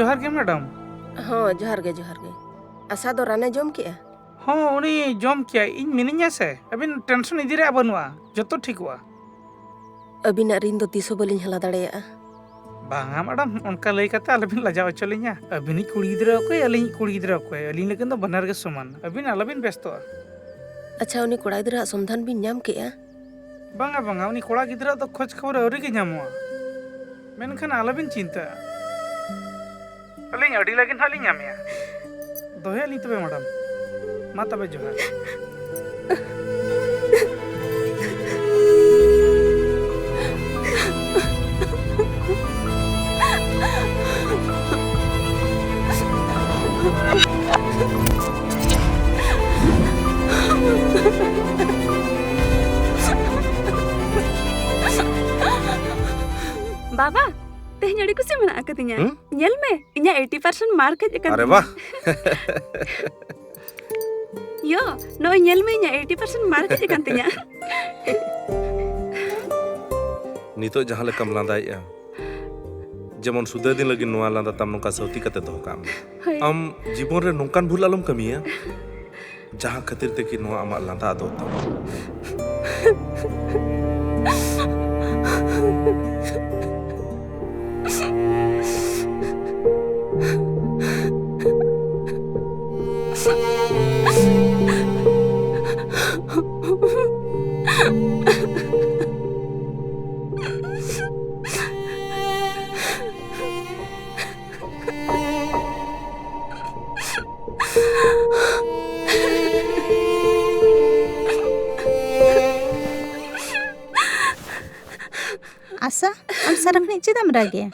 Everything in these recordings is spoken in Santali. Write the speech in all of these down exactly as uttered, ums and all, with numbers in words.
ᱡᱚᱦᱟᱨ ᱜᱮ ᱢᱮᱰᱟᱢ᱾ ᱦᱚᱸ, ᱡᱚᱦᱟᱨ ᱜᱮ, ᱡᱚᱦᱟᱨ ᱜᱮ᱾ ᱟᱥᱟ ᱫᱚ ᱨᱟᱱᱮ ᱡᱚᱢ ᱠᱮᱜᱼᱟ? ᱦᱚᱸ, ᱩᱱᱤ ᱡᱚᱢ ᱠᱮᱜᱼᱟᱭ᱾ ᱤᱧ ᱢᱤᱱᱟᱹᱧᱟ ᱥᱮ, ᱟᱹᱵᱤᱱ ᱴᱮᱱᱥᱚᱱ ᱤᱫᱤ ᱨᱮᱭᱟᱜ ᱵᱟᱹᱱᱩᱜᱼᱟ, ᱡᱚᱛᱚ ᱴᱷᱤᱠᱚᱜᱼᱟ᱾ ᱟᱹᱵᱤᱱᱟᱜ ᱨᱤᱱ ᱫᱚ ᱛᱤᱥ ᱦᱚᱸ ᱵᱟᱹᱞᱤᱧ ᱦᱟᱞᱟ ᱫᱟᱲᱮᱭᱟᱜᱼᱟ᱾ ᱵᱟᱝᱟ ᱢᱮᱰᱟᱢ, ᱚᱱᱠᱟ ᱞᱟᱹᱭ ᱠᱟᱛᱮ ᱟᱞᱚᱵᱤᱱ ᱞᱟᱡᱟᱣ ᱦᱚᱪᱚ ᱞᱤᱧᱟ᱾ ᱟᱹᱵᱤᱱᱤᱡ ᱠᱩᱲᱤ ᱜᱤᱫᱽᱨᱟᱹ ᱚᱠᱚᱭ, ᱟᱹᱞᱤᱧᱤᱡ ᱠᱩᱲᱤ ᱜᱤᱫᱽᱨᱟᱹ ᱚᱠᱚᱭ? ᱟᱹᱞᱤᱧ ᱞᱟᱹᱜᱤᱫ ᱫᱚ ᱵᱟᱱᱟᱨ ᱜᱮ ᱥᱚᱢᱟᱱ᱾ ᱟᱹᱵᱤᱱ ᱟᱞᱚᱵᱤᱱ ᱵᱮᱥᱛᱚᱜᱼᱟ᱾ ᱟᱪᱪᱷᱟ, ᱩᱱᱤ ᱠᱚᱲᱟ ᱜᱤᱫᱽᱨᱟᱹᱣᱟᱜ ᱥᱚᱱᱫᱷᱟᱱ ᱵᱤᱱ ᱧᱟᱢ ᱠᱮᱜᱼᱟ? ᱵᱟᱝᱟ, ᱵᱟᱝᱟ, ᱩᱱᱤ ᱠᱚᱲᱟ ᱜᱤᱫᱽᱨᱟᱹᱣᱟᱜ ᱫᱚ ᱠᱷᱚᱡᱽ ᱠᱷᱚᱵᱚᱨ ᱟᱹᱣᱨᱤ ᱜᱮ ᱧᱟᱢᱚᱜᱼᱟ᱾ ᱢᱮᱱᱠᱷᱟᱱ ᱟᱞᱚᱵᱤᱱ ᱪᱤᱱᱛᱟᱹᱜᱼᱟ᱾ ᱟᱹᱞᱤᱧ ᱟᱹᱰᱤ ᱞᱟᱹᱜᱤᱫ ᱦᱟᱸᱜ ᱞᱤᱧ ᱧᱟᱢᱮᱭᱟ᱾ ᱫᱚᱦᱚᱭᱮᱫ ᱞᱤᱧ ᱛᱚᱵᱮ ᱢᱮᱰᱟᱢ, ᱢᱟ ᱛᱚᱵᱮ ᱡᱚᱦᱟᱨ᱾ ᱵᱟᱵᱟ, ᱛᱮᱦᱮᱧ ᱟᱹᱰᱤ ᱠᱩᱥᱤ ᱢᱮᱱᱟᱜ ᱟᱠᱟᱫᱤᱧᱟ᱾ ᱦᱩᱸ? ᱧᱮᱞ ᱢᱮ, ᱤᱧᱟᱹᱜ eighty percent mark ᱦᱮᱡ ᱟᱠᱟᱱ ᱟᱨᱮ ᱛᱤᱧᱟ᱾ ᱵᱟᱦ! ᱭᱳ, ᱱᱚᱜᱼᱚᱭ ᱧᱮᱞ ᱢᱮ, ᱤᱧᱟᱹᱜ eighty percent mark ᱦᱮᱡ ᱟᱠᱟᱱ ᱛᱤᱧᱟ᱾ ᱱᱤᱛᱚᱜ ᱡᱟᱦᱟᱸ ᱞᱮᱠᱟᱢ ᱞᱟᱸᱫᱟᱭᱮᱜᱼᱟ, ᱡᱮᱢᱚᱱ ᱥᱩᱫᱷᱟᱹ ᱫᱤᱱ ᱞᱟᱹᱜᱤᱫ ᱱᱚᱣᱟ ᱞᱟᱸᱫᱟ ᱛᱟᱢ ᱱᱚᱝᱠᱟ ᱥᱟᱹᱣᱛᱤ ᱠᱟᱛᱮ ᱫᱚᱦᱚ ᱠᱟᱜ ᱢᱮ᱾ ᱦᱳᱭ᱾ ᱟᱢ ᱡᱤᱵᱚᱱ ᱨᱮ ᱱᱚᱝᱠᱟᱱ ᱵᱷᱩᱞ ᱟᱞᱚᱢ ᱠᱟᱹᱢᱤᱭᱟ, ᱡᱟᱦᱟᱸ ᱠᱷᱟᱹᱛᱤᱨ ᱛᱮ ᱠᱤ ᱱᱚᱣᱟ ᱟᱢᱟᱜ ᱞᱟᱸᱫᱟ ᱟᱫᱚᱜ ᱛᱟᱢᱟ᱾ ᱟᱥᱟ, ᱟᱢ ᱥᱟᱨᱟ ᱜᱷᱟᱹᱲᱤᱡ ᱪᱮᱫᱟᱜ ᱮᱢ ᱨᱟᱜᱮᱜᱼᱟ?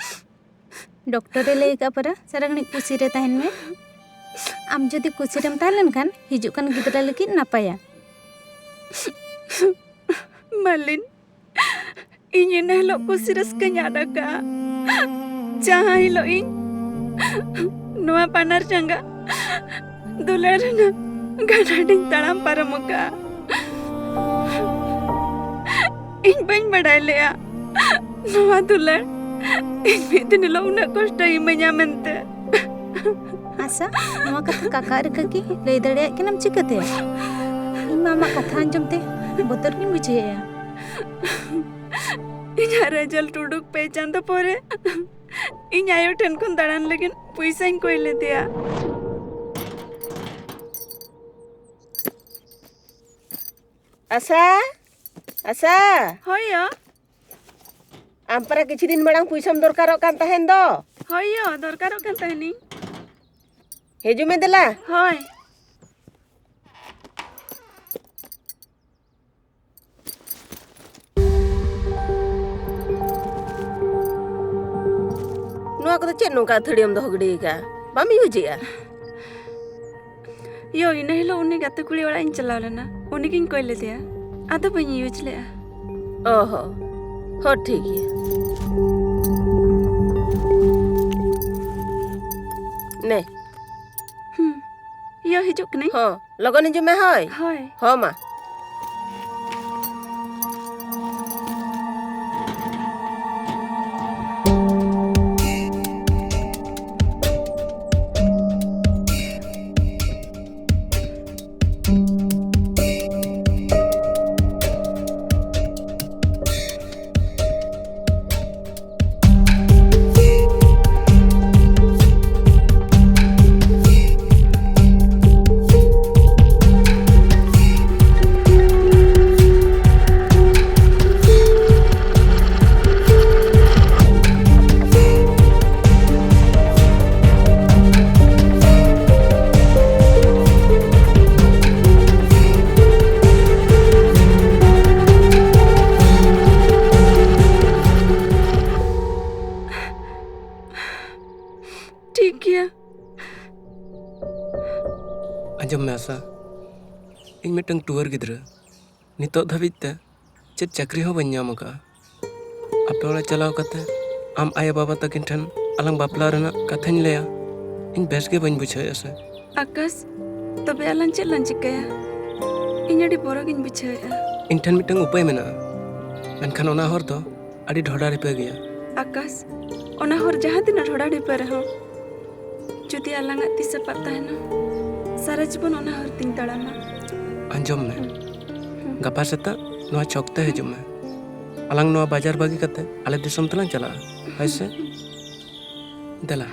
ᱰᱚᱠᱴᱚᱨ ᱮ ᱞᱟᱹᱭ ᱟᱠᱟᱫ ᱯᱟᱨᱟ, ᱥᱟᱨᱟ ᱜᱷᱟᱹᱲᱤᱡ ᱠᱩᱥᱤ ᱨᱮ ᱛᱟᱦᱮᱱ ᱢᱮ᱾ ᱟᱢ ᱡᱩᱫᱤ ᱠᱩᱥᱤ ᱨᱮᱢ ᱛᱟᱦᱮᱸ ᱞᱮᱱᱠᱷᱟᱱ, ᱦᱤᱡᱩᱜ ᱠᱟᱱ ᱜᱤᱫᱽᱨᱟᱹ ᱞᱟᱹᱜᱤᱫ ᱱᱟᱯᱟᱭᱟ᱾ ᱢᱟᱞᱤᱱ, ᱤᱧ ᱤᱱᱟᱹ ᱦᱤᱞᱳᱜ ᱠᱩᱥᱤ ᱨᱟᱹᱥᱠᱟᱹᱧ ᱟᱫ ᱟᱠᱟᱫᱼᱟ, ᱡᱟᱦᱟᱸ ᱦᱤᱞᱳᱜ ᱤᱧ ᱱᱚᱣᱟ ᱵᱟᱱᱟᱨ ᱡᱟᱸᱜᱟ ᱫᱩᱞᱟᱹᱲ ᱨᱮᱱᱟᱜ ᱜᱟᱰᱟ ᱰᱟᱹᱰᱤᱧ ᱛᱟᱲᱟᱢ ᱯᱟᱨᱚᱢ ᱟᱠᱟᱫᱼᱟ᱾ ᱤᱧ ᱵᱟᱹᱧ ᱵᱟᱰᱟᱭ ᱞᱮᱫᱼᱟ, ᱱᱚᱣᱟ ᱫᱩᱞᱟᱹᱲ ᱤᱧ ᱢᱤᱫ ᱫᱤᱱ ᱦᱤᱞᱳᱜ ᱩᱱᱟᱹᱜ ᱠᱚᱥᱴᱚᱭ ᱤᱢᱟᱹᱧᱟ ᱢᱮᱱᱛᱮ᱾ ᱟᱥᱟ, ᱱᱚᱣᱟ ᱠᱟᱛᱷᱟ ᱠᱟᱠᱟ ᱟᱨ ᱠᱟᱹᱠᱤ ᱞᱟᱹᱭ ᱫᱟᱲᱮᱭᱟᱜ ᱠᱟᱱᱟᱢ ᱪᱤᱠᱟᱹᱛᱮ? ᱤᱧ ᱢᱟ ᱟᱢᱟᱜ ᱠᱟᱛᱷᱟ ᱟᱸᱡᱚᱢ ᱛᱮ ᱵᱚᱛᱚᱨ ᱜᱤᱧ ᱵᱩᱡᱷᱟᱹᱣᱮᱫᱼᱟ᱾ ᱤᱧᱟᱹᱜ ᱨᱮᱡᱟᱞᱴ ᱩᱰᱩᱠ ᱯᱮ ᱪᱟᱸᱫᱚ ᱯᱚᱨᱮ ᱤᱧ ᱟᱭᱳ ᱴᱷᱮᱱ ᱠᱷᱚᱱ ᱫᱟᱬᱟᱱ ᱞᱟᱹᱜᱤᱫ ᱯᱚᱭᱥᱟᱧ ᱠᱚᱭ ᱞᱮᱫᱮᱭᱟ᱾ ᱟᱥᱟ, ᱟᱥᱟ᱾ ᱦᱳᱭ ᱭᱳ᱾ ᱟᱢ ᱯᱟᱨᱟ ᱠᱤᱪᱷᱩ ᱫᱤᱱ ᱢᱟᱲᱟᱝ ᱯᱩᱭᱥᱟᱹᱢ ᱫᱚᱨᱠᱟᱨᱚᱜ ᱠᱟᱱ ᱛᱟᱦᱮᱱ ᱫᱚ᱾ ᱦᱳᱭ ᱭᱳ, ᱫᱚᱨᱠᱟᱨᱚᱜ ᱠᱟᱱ ᱛᱟᱦᱮᱱᱤᱧ᱾ ᱦᱤᱡᱩᱜ ᱢᱮ ᱫᱮᱞᱟ᱾ ᱦᱳᱭ᱾ ᱱᱚᱣᱟ ᱠᱚᱫᱚ ᱪᱮᱫ ᱱᱚᱝᱠᱟ ᱟᱹᱛᱷᱟᱹᱲᱤᱭᱟᱹᱢ ᱫᱚᱦᱚ ᱜᱤᱰᱤ ᱟᱠᱟᱫᱼᱟ? ᱵᱟᱢ ᱤᱭᱩᱡᱽ ᱮᱫᱼᱟ? ᱭᱳ, ᱤᱱᱟᱹ ᱦᱤᱞᱳᱜ ᱩᱱᱤ ᱜᱟᱛᱮ ᱠᱩᱲᱤ ᱚᱲᱟᱜ ᱤᱧ ᱪᱟᱞᱟᱣ ᱞᱮᱱᱟ, ᱩᱱᱤᱜᱤᱧ ᱠᱚᱭ ᱞᱮᱫᱮᱭᱟ, ᱟᱫᱚ ᱵᱟᱹᱧ ᱤᱭᱩᱡᱽ ᱞᱮᱫᱼᱟ᱾ ᱚ ᱦᱚ, ᱦᱚᱸ ᱴᱷᱤᱠ ᱜᱮᱭᱟ᱾ ᱱᱮ᱾ ᱦᱩᱸ᱾ ᱭᱳ, ᱦᱤᱡᱩᱜ ᱠᱟᱹᱱᱟᱹᱧ᱾ ᱦᱚᱸ, ᱞᱚᱜᱚᱱ ᱦᱤᱡᱩᱜ ᱢᱮ ᱦᱳᱭ᱾ ᱦᱳᱭ᱾ ᱦᱚᱸ ᱢᱟ᱾ ᱴᱷᱤᱠ ᱜᱮᱭᱟ᱾ ᱟᱸᱡᱚᱢ ᱢᱮ ᱟᱥᱟ, ᱤᱧ ᱢᱤᱫᱴᱟᱝ ᱴᱩᱣᱟᱹᱨ ᱜᱤᱫᱽᱨᱟᱹ, ᱱᱤᱛᱚᱜ ᱫᱷᱟᱹᱵᱤᱡ ᱛᱮ ᱪᱮᱫ ᱪᱟᱹᱠᱨᱤ ᱦᱚᱸ ᱵᱟᱹᱧ ᱧᱟᱢ ᱟᱠᱟᱫᱼᱟ᱾ ᱟᱯᱮ ᱚᱲᱟᱜ ᱪᱟᱞᱟᱣ ᱠᱟᱛᱮ ᱟᱢ ᱟᱭᱳ ᱵᱟᱵᱟ ᱛᱟᱹᱠᱤᱱ ᱴᱷᱮᱱ ᱟᱞᱟᱝ ᱵᱟᱯᱞᱟ ᱨᱮᱱᱟᱜ ᱠᱟᱛᱷᱟᱧ ᱞᱟᱹᱭᱟ᱾ ᱤᱧ ᱵᱮᱥ ᱜᱮ ᱵᱟᱹᱧ ᱵᱩᱡᱷᱟᱹᱣᱮᱫᱼᱟ ᱥᱮ᱾ ᱟᱠᱟᱥ, ᱛᱚᱵᱮ ᱟᱞᱟᱝ ᱪᱮᱫ ᱞᱟᱝ ᱪᱤᱠᱟᱹᱭᱟ? ᱤᱧ ᱟᱹᱰᱤ ᱵᱚᱨᱚ ᱜᱤᱧ ᱵᱩᱡᱷᱟᱹᱣᱮᱫᱼᱟ᱾ ᱤᱧ ᱴᱷᱮᱱ ᱢᱤᱫᱴᱟᱝ ᱩᱯᱟᱹᱭ ᱢᱮᱱᱟᱜᱼᱟ, ᱢᱮᱱᱠᱷᱟᱱ ᱚᱱᱟ ᱦᱚᱨ ᱫᱚ ᱟᱹᱰᱤ ᱰᱷᱚᱰᱟ ᱰᱷᱤᱯᱟᱹ ᱜᱮᱭᱟ᱾ ᱟᱠᱟᱥ, ᱚᱱᱟ ᱦᱚᱨ ᱡᱟᱦᱟᱸ ᱛᱤᱱᱟᱹᱜ ᱰᱷᱚᱰᱟ ᱰᱷᱤᱯᱟᱹ ᱨᱮᱦᱚᱸ, ᱡᱩᱫᱤ ᱟᱞᱟᱝᱟᱜ ᱛᱤ ᱥᱟᱯᱟᱵ ᱛᱟᱦᱮᱱᱟ, ᱥᱟᱨᱟ ᱡᱤᱵᱚᱱ ᱚᱱᱟ ᱦᱚᱨ ᱛᱮᱧ ᱛᱟᱲᱟᱢᱟ᱾ ᱟᱸᱡᱚᱢ ᱢᱮ, ᱜᱟᱯᱟ ᱥᱮᱛᱟᱜ ᱱᱚᱣᱟ ᱪᱚᱠ ᱛᱮ ᱦᱤᱡᱩᱜ ᱢᱮ᱾ ᱟᱞᱟᱝ ᱱᱚᱣᱟ ᱵᱟᱡᱟᱨ ᱵᱟᱹᱜᱤ ᱠᱟᱛᱮ ᱟᱞᱮ ᱫᱤᱥᱚᱢ ᱛᱮᱞᱟᱝ ᱪᱟᱞᱟᱜᱼᱟ, ᱦᱳᱭ ᱥᱮ? ᱫᱮᱞᱟ᱾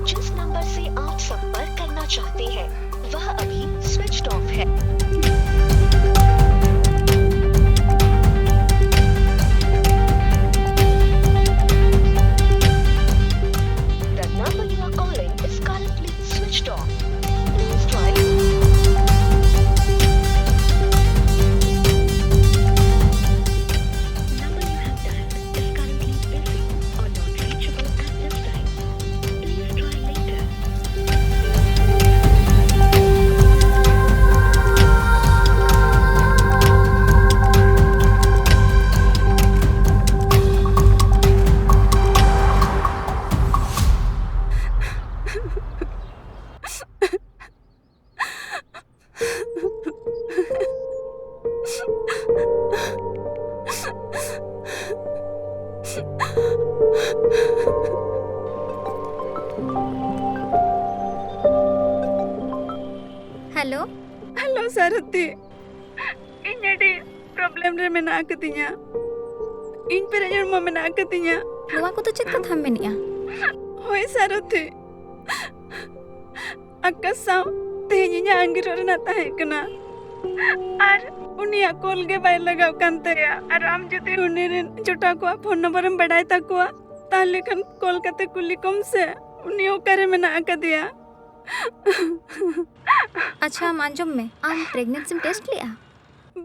जिस नंबर से आप संपर्क करना चाहते हैं, वह अभी स्विच ऑफ है। The number you are calling is currently switched off. Please try. Number you have dialed is currently busy or not reachable at this time. Please try later. Hello. Hello Sarathi, ᱤᱧ ᱟᱹᱰᱤ ᱯᱨᱚᱵᱞᱮᱢ ᱨᱮ ᱢᱮᱱᱟᱜ ᱟᱠᱟᱫᱤᱧᱟ᱾ ᱤᱧ ᱯᱮᱨᱮᱡ ᱦᱚᱲᱢᱚ ᱢᱮᱱᱟᱜ ᱟᱠᱟᱫᱤᱧᱟ᱾ ᱱᱚᱣᱟ ᱠᱚᱫᱚ ᱪᱮᱫ ᱠᱟᱛᱷᱟᱢ ᱢᱮᱱᱮᱜᱼᱟ? ᱦᱳᱭ ᱥᱟᱨᱚᱛᱷᱤ, ᱟᱠᱟᱥ ᱥᱟᱶ ᱛᱮᱦᱮᱧ ᱤᱧᱟᱹᱜ ᱟᱸᱜᱤᱨᱚᱜ ᱨᱮᱱᱟᱜ ᱛᱟᱦᱮᱸ ᱠᱟᱱᱟ᱾ ᱟᱨ ᱩᱱᱤᱭᱟᱜ ᱠᱚᱞ ᱜᱮ ᱵᱟᱭ ᱞᱟᱜᱟᱣ ᱠᱟᱱ ᱛᱟᱭᱟ᱾ ᱟᱨ ᱟᱢ ᱡᱩᱫᱤ ᱩᱱᱤ ᱨᱮᱱ ᱡᱚᱴᱟᱣ ᱠᱚᱣᱟᱜ ᱯᱷᱳᱱ ᱱᱚᱢᱵᱚᱨᱮᱢ ᱵᱟᱰᱟᱭ ᱛᱟᱠᱚᱣᱟ, ᱛᱟᱦᱞᱮ ᱠᱷᱟᱱ ᱠᱚᱞ ᱠᱟᱛᱮ ᱠᱩᱞᱤ ᱠᱚᱢ ᱥᱮ, ᱩᱱᱤ ᱚᱠᱟᱨᱮ ᱢᱮᱱᱟᱜ ᱟᱠᱟᱫᱮᱭᱟ᱾ ᱟᱪᱪᱷᱟ, ᱟᱢ ᱟᱸᱡᱚᱢ ᱢᱮ, ᱟᱢ ᱯᱨᱮᱜᱱᱮᱱᱥᱤᱢ ᱴᱮᱥᱴ ᱞᱮᱜᱼᱟ?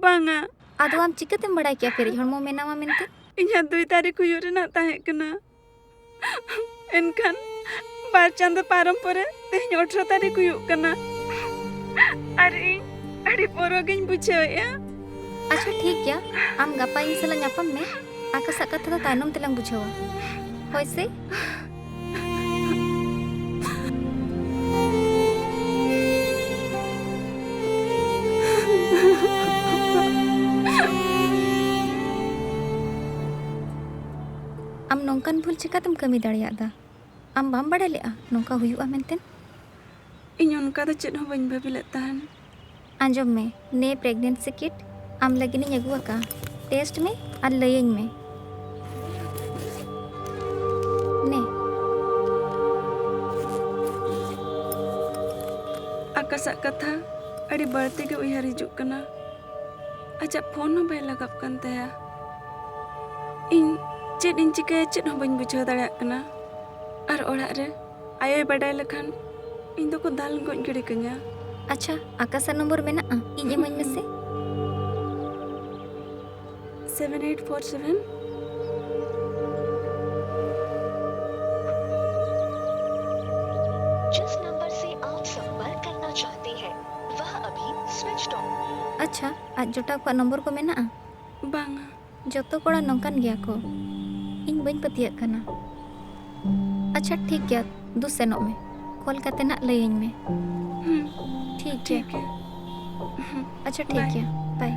ᱵᱟᱝᱟ᱾ ᱟᱫᱚ ᱟᱢ ᱪᱤᱠᱟᱹᱛᱮᱢ ᱵᱟᱲᱟᱭ ᱠᱮᱭᱟ ᱯᱮᱨᱮᱡ ᱦᱚᱲᱢᱚ ᱢᱮᱱᱟᱢᱟ ᱢᱮᱱᱛᱮ? ᱤᱧᱟᱹᱜ ᱫᱩᱭ ᱛᱟᱹᱨᱤᱠᱷ ᱦᱩᱭᱩᱜ ᱨᱮᱱᱟᱜ ᱛᱟᱦᱮᱸ ᱠᱟᱱᱟ, ᱮᱱᱠᱷᱟᱱ ᱵᱟᱨ ᱪᱟᱸᱫᱚ ᱯᱟᱨᱚᱢ ᱯᱚᱨᱮ ᱛᱮᱦᱮᱧ ᱟᱴᱷᱨᱚ ᱛᱟᱹᱨᱤᱠᱷ ᱦᱩᱭᱩᱜ ᱠᱟᱱᱟ, ᱟᱨ ᱤᱧ ᱟᱹᱰᱤ ᱵᱚᱨᱚ ᱜᱤᱧ ᱵᱩᱡᱷᱟᱹᱣᱮᱫᱼᱟ᱾ ᱟᱪᱪᱷᱟ, ᱴᱷᱤᱠ ᱜᱮᱭᱟ, ᱟᱢ ᱜᱟᱯᱟ ᱤᱧ ᱥᱟᱞᱟᱜ ᱧᱟᱯᱟᱢ ᱢᱮ, ᱟᱠᱟᱥᱟᱜ ᱠᱟᱛᱷᱟ ᱫᱚ ᱛᱟᱭᱱᱚᱢ ᱛᱮᱞᱟᱝ ᱵᱩᱡᱷᱟᱹᱣᱟ, ᱦᱳᱭ ᱥᱮ? ᱟᱢ ᱱᱚᱝᱠᱟᱱ ᱵᱷᱩᱞ ᱪᱤᱠᱟᱹᱛᱮᱢ ᱠᱟᱹᱢᱤ ᱫᱟᱲᱮᱭᱟᱜᱼᱟ? ᱟᱢ ᱵᱟᱢ ᱵᱟᱲᱟᱭ ᱞᱮᱜᱼᱟ ᱱᱚᱝᱠᱟ ᱦᱩᱭᱩᱜᱼᱟ ᱢᱮᱱᱛᱮ? ᱤᱧ ᱚᱱᱠᱟ ᱫᱚ ᱪᱮᱫ ᱦᱚᱸ ᱵᱟᱹᱧ ᱵᱷᱟᱹᱵᱤ ᱞᱮᱫ ᱛᱟᱦᱮᱱ᱾ ᱟᱸᱡᱚᱢ ᱢᱮ, ᱱᱮ ᱯᱨᱮᱜᱱᱮᱱᱥᱤ ᱠᱤᱴ ᱟᱢ ᱞᱟᱹᱜᱤᱫ ᱤᱧ ᱟᱹᱜᱩ ᱟᱠᱟᱫᱼᱟ᱾ ᱴᱮᱥᱴ ᱢᱮ ᱟᱨ ᱞᱟᱹᱭᱟᱹᱧ ᱢᱮ᱾ ᱱᱮ᱾ ᱟᱠᱟᱥᱟᱜ ᱠᱟᱛᱷᱟ ᱟᱹᱰᱤ ᱵᱟᱹᱲᱛᱤ ᱜᱮ ᱩᱭᱦᱟᱹᱨ ᱦᱤᱡᱩᱜ ᱠᱟᱱᱟ᱾ ᱟᱡᱟᱜ ᱯᱷᱳᱱ ᱦᱚᱸ ᱵᱟᱭ ᱞᱟᱜᱟᱣ ᱠᱟᱱ ᱛᱟᱭᱟ᱾ ᱤᱧ ᱪᱮᱫ ᱤᱧ ᱪᱤᱠᱟᱹᱭᱟ, ᱪᱮᱫ ᱦᱚᱸ ᱵᱟᱹᱧ ᱵᱩᱡᱷᱟᱹᱣ ᱫᱟᱲᱮᱭᱟᱜ ᱠᱟᱱᱟ᱾ ᱟᱨ ᱚᱲᱟᱜ ᱨᱮ ᱟᱭᱳᱭ ᱵᱟᱰᱟᱭ ᱞᱮᱠᱷᱟᱱ ᱤᱧ ᱫᱚᱠᱚ ᱫᱟᱞ ᱜᱚᱡ ᱜᱤᱰᱤ ᱠᱟᱹᱧᱟ᱾ ᱟᱪᱪᱷᱟ, ᱟᱠᱟᱥᱟᱜ ᱱᱚᱢᱵᱚᱨ ᱢᱮᱱᱟᱜᱼᱟ? ᱤᱧ ᱤᱢᱟᱹᱧ ᱢᱮᱥᱮ᱾ Seven eight four seven. जिस नंबर से आप संपर्क करना चाहते हैं, वह अभी स्विच ऑफ। ᱟᱪᱪᱷᱟ, ᱟᱡ ᱡᱚᱴᱟᱣ ᱠᱚᱣᱟᱜ ᱱᱚᱢᱵᱚᱨ ᱠᱚ ᱢᱮᱱᱟᱜᱼᱟ? ᱵᱟᱝᱟ᱾ ᱡᱚᱛᱚ ᱠᱚᱲᱟ ᱱᱚᱝᱠᱟᱱ ᱜᱮᱭᱟ ᱠᱚ, ᱤᱧ ᱵᱟᱹᱧ ᱯᱟᱹᱛᱭᱟᱹᱜ ᱠᱟᱱᱟ᱾ ᱟᱪᱪᱷᱟ, ᱴᱷᱤᱠ ᱜᱮᱭᱟ, ᱫᱩ ᱥᱮᱱᱚᱜ ᱢᱮ, ᱠᱚᱞ ᱠᱟᱛᱮ ᱱᱟᱜ ᱞᱟᱹᱭᱟᱹᱧ ᱢᱮ᱾ ᱦᱩᱸ, ᱴᱷᱤᱠ ᱜᱮᱭᱟ᱾ ᱴᱷᱤᱠ ᱜᱮᱭᱟ᱾ ᱦᱩᱸ, ᱟᱪᱪᱷᱟ, ᱴᱷᱤᱠ ᱵᱟᱭ᱾ ᱜᱮᱭᱟ, ᱵᱟᱭ᱾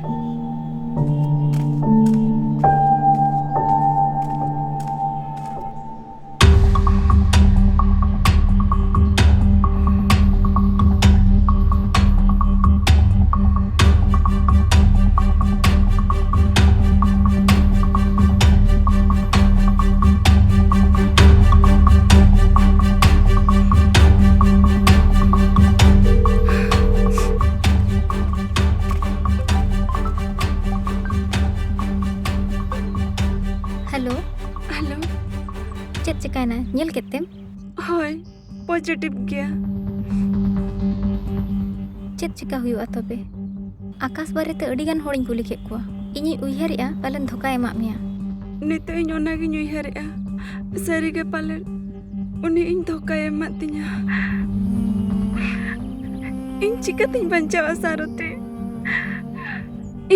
ᱦᱮᱞᱳ᱾ ᱦᱮᱞᱳ᱾ ᱪᱮᱫ ᱪᱤᱠᱟᱹᱭᱮᱱᱟ? ᱧᱮᱞ ᱠᱮᱫ ᱛᱮᱢ? ᱦᱳᱭ, ᱯᱚᱡᱤᱴᱤᱵᱷ ᱜᱮᱭᱟ᱾ ᱪᱮᱫ ᱪᱤᱠᱟ ᱦᱩᱭᱩᱜᱼᱟ ᱛᱚᱵᱮ? ᱟᱠᱟᱥ ᱵᱟᱨᱮᱛᱮ ᱟᱹᱰᱤ ᱜᱟᱱ ᱦᱚᱲᱤᱧ ᱠᱩᱞᱤ ᱠᱮᱫ ᱠᱚᱣᱟ᱾ ᱤᱧᱤᱧ ᱩᱭᱦᱟᱹᱨᱮᱜᱼᱟ, ᱯᱟᱞᱮᱱ ᱫᱷᱳᱠᱟᱭ ᱮᱢᱟᱜ ᱢᱮᱭᱟ᱾ ᱱᱤᱛᱚᱜ ᱤᱧ ᱚᱱᱟᱜᱤᱧ ᱩᱭᱦᱟᱹᱨᱮᱜᱼᱟ᱾ ᱥᱟᱹᱨᱤᱜᱮ ᱯᱟᱞᱮᱱ ᱩᱱᱤ ᱤᱧ ᱫᱷᱳᱠᱟᱭ ᱮᱢᱟᱫ ᱛᱤᱧᱟ᱾ ᱤᱧ ᱪᱤᱠᱟᱹᱛᱤᱧ ᱵᱟᱧᱪᱟᱣᱟ, ᱥᱟᱨᱚᱛᱤ?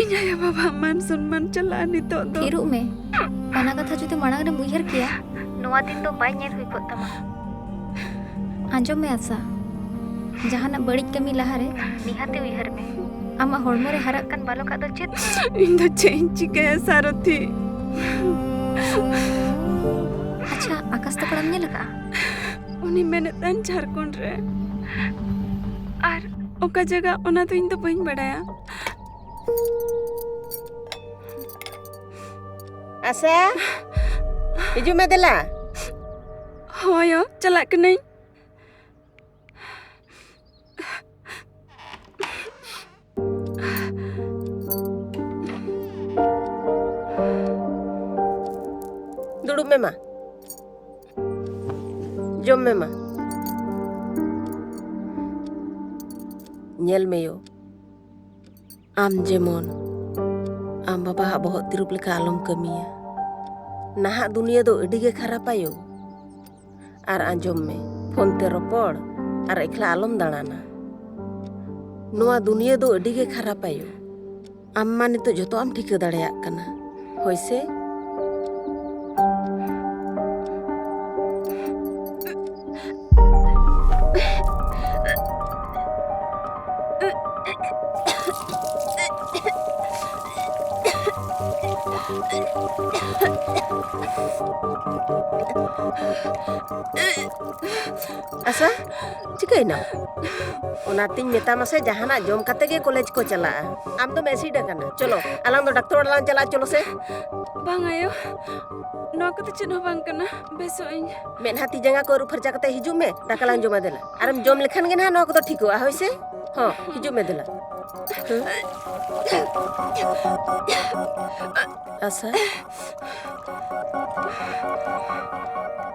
ᱤᱧ ᱟᱭᱳ ᱵᱟᱵᱟ ᱢᱟᱱ ᱥᱚᱱᱢᱟᱱ ᱪᱟᱞᱟᱜᱼᱟ ᱱᱤᱛᱚᱜ ᱫᱚ᱾ ᱛᱷᱤᱨᱚᱜ ᱢᱮ᱾ ᱚᱱᱟ ᱠᱟᱛᱷᱟ ᱡᱩᱫᱤ ᱢᱟᱲᱟᱝ ᱨᱮᱢ ᱩᱭᱦᱟᱹᱨ ᱠᱮᱭᱟ, ᱱᱚᱣᱟ ᱫᱤᱱ ᱫᱚ ᱵᱟᱭ ᱧᱮᱞ ᱦᱩᱭ ᱠᱚᱜ ᱛᱟᱢᱟ᱾ ᱟᱸᱡᱚᱢ ᱢᱮ ᱟᱥᱟ, ᱡᱟᱦᱟᱱᱟᱜ ᱵᱟᱹᱲᱤᱡ ᱠᱟᱹᱢᱤ ᱞᱟᱦᱟᱨᱮ ᱱᱤᱦᱟᱹᱛ ᱩᱭᱦᱟᱹᱨ ᱢᱮ, ᱟᱢᱟᱜ ᱦᱚᱲᱢᱚ ᱨᱮ ᱦᱟᱨᱟᱜ ᱠᱟᱱ ᱵᱟᱞᱚᱠᱟᱜ ᱫᱚ ᱪᱮᱫ? ᱤᱧ ᱫᱚ ᱪᱮᱫ ᱤᱧ ᱪᱤᱠᱟᱹᱭᱟ, ᱥᱟᱨᱚᱛᱷᱤ? ᱟᱪᱪᱷᱟ, ᱟᱠᱟᱥ ᱛᱟᱠᱲᱟᱢ ᱧᱮᱞ ᱟᱠᱟᱫᱼᱟ? ᱩᱱᱤ ᱢᱮᱱᱮᱫ ᱛᱟᱦᱮᱱ ᱡᱷᱟᱲᱠᱷᱚᱸᱰ ᱨᱮ᱾ ᱟᱨ ᱚᱠᱟ ᱡᱟᱭᱜᱟ, ᱚᱱᱟ ᱫᱚ ᱤᱧ ᱫᱚ ᱵᱟᱹᱧ ᱵᱟᱲᱟᱭᱟ᱾ ᱟᱥᱟ, ᱦᱤᱡᱩᱜ ᱢᱮ ᱫᱮᱞᱟ᱾ ᱦᱳᱭ ᱭᱳ, ᱪᱟᱞᱟᱜ ᱠᱟᱹᱱᱟᱹᱧ᱾ ᱫᱩᱲᱩᱵ ᱢᱮ ᱢᱟ᱾ ᱡᱚᱢ ᱢᱮ ᱢᱟ᱾ ᱧᱮᱞ ᱢᱮ ᱭᱳ, ᱟᱢ ᱡᱮᱢᱚᱱ ᱟᱢ ᱵᱟᱵᱟᱣᱟᱜ ᱵᱚᱦᱚᱜ ᱛᱤᱨᱩᱯ ᱞᱮᱠᱟ ᱟᱞᱚᱢ ᱠᱟᱹᱢᱤᱭᱟ᱾ ᱱᱟᱦᱟᱜ ᱫᱩᱱᱤᱭᱟᱹ ᱫᱚ ᱟᱹᱰᱤ ᱜᱮ ᱠᱷᱟᱨᱟᱯᱟ ᱭᱳ᱾ ᱟᱨ ᱟᱸᱡᱚᱢ ᱢᱮ, ᱯᱷᱳᱱ ᱛᱮ ᱨᱚᱯᱚᱲ ᱟᱨ ᱮᱠᱞᱟ ᱟᱞᱚᱢ ᱫᱟᱬᱟᱱᱟ᱾ ᱱᱚᱣᱟ ᱫᱩᱱᱤᱭᱟᱹ ᱫᱚ ᱟᱹᱰᱤ ᱜᱮ ᱠᱷᱟᱨᱟᱯᱟ ᱭᱳ᱾ ᱟᱢ ᱢᱟ ᱱᱤᱛᱚᱜ ᱡᱚᱛᱚᱣᱟᱜ ᱮᱢ ᱴᱷᱤᱠᱟᱹ ᱫᱟᱲᱮᱭᱟᱜ ᱠᱟᱱᱟ, ᱦᱳᱭ ᱥᱮ? ᱟᱥᱟ, ᱪᱤᱠᱟᱹᱭᱮᱱᱟ? ᱚᱱᱟᱛᱤᱧ ᱢᱮᱛᱟᱢᱟ ᱥᱮ, ᱡᱟᱦᱟᱱᱟᱜ ᱡᱚᱢ ᱠᱟᱛᱮ ᱜᱮ ᱠᱚᱞᱮᱡᱽ ᱠᱚ ᱪᱟᱞᱟᱜᱼᱟ᱾ ᱟᱢ ᱫᱚᱢ ᱮᱥᱤᱰ ᱟᱠᱟᱱᱟ᱾ ᱪᱚᱞᱚ, ᱟᱞᱟᱝ ᱫᱚ ᱰᱟᱠᱛᱚᱨ ᱚᱲᱟᱜ ᱞᱟᱝ ᱪᱟᱞᱟᱜᱼᱟ, ᱪᱚᱞᱚ ᱥᱮ᱾ ᱵᱟᱝ ᱟᱭᱳ, ᱱᱚᱣᱟ ᱠᱚᱫᱚ ᱪᱮᱫ ᱦᱚᱸ ᱵᱟᱝ ᱠᱟᱱᱟ, ᱵᱮᱥᱚᱜ ᱟᱹᱧ᱾ ᱢᱮᱫᱦᱟ ᱛᱤ ᱡᱟᱸᱜᱟ ᱠᱚ ᱟᱹᱨᱩᱵ ᱯᱷᱟᱨᱪᱟ ᱠᱟᱛᱮ ᱦᱤᱡᱩᱜ ᱢᱮ, ᱫᱟᱠᱟ ᱞᱟᱝ ᱡᱚᱢᱟ ᱫᱮᱞᱟ᱾ ᱟᱨᱮᱢ ᱡᱚᱢ ᱞᱮᱠᱷᱟᱱ ᱜᱮ ᱱᱟᱦᱟᱜ ᱱᱚᱣᱟ ᱠᱚᱫᱚ ᱴᱷᱤᱠᱚᱜᱼᱟ, ᱦᱳᱭ ᱥᱮ? ᱦᱚᱸ, ᱦᱤᱡᱩᱜ ᱢᱮ ᱫᱮᱞᱟ᱾ ᱟᱥᱟ,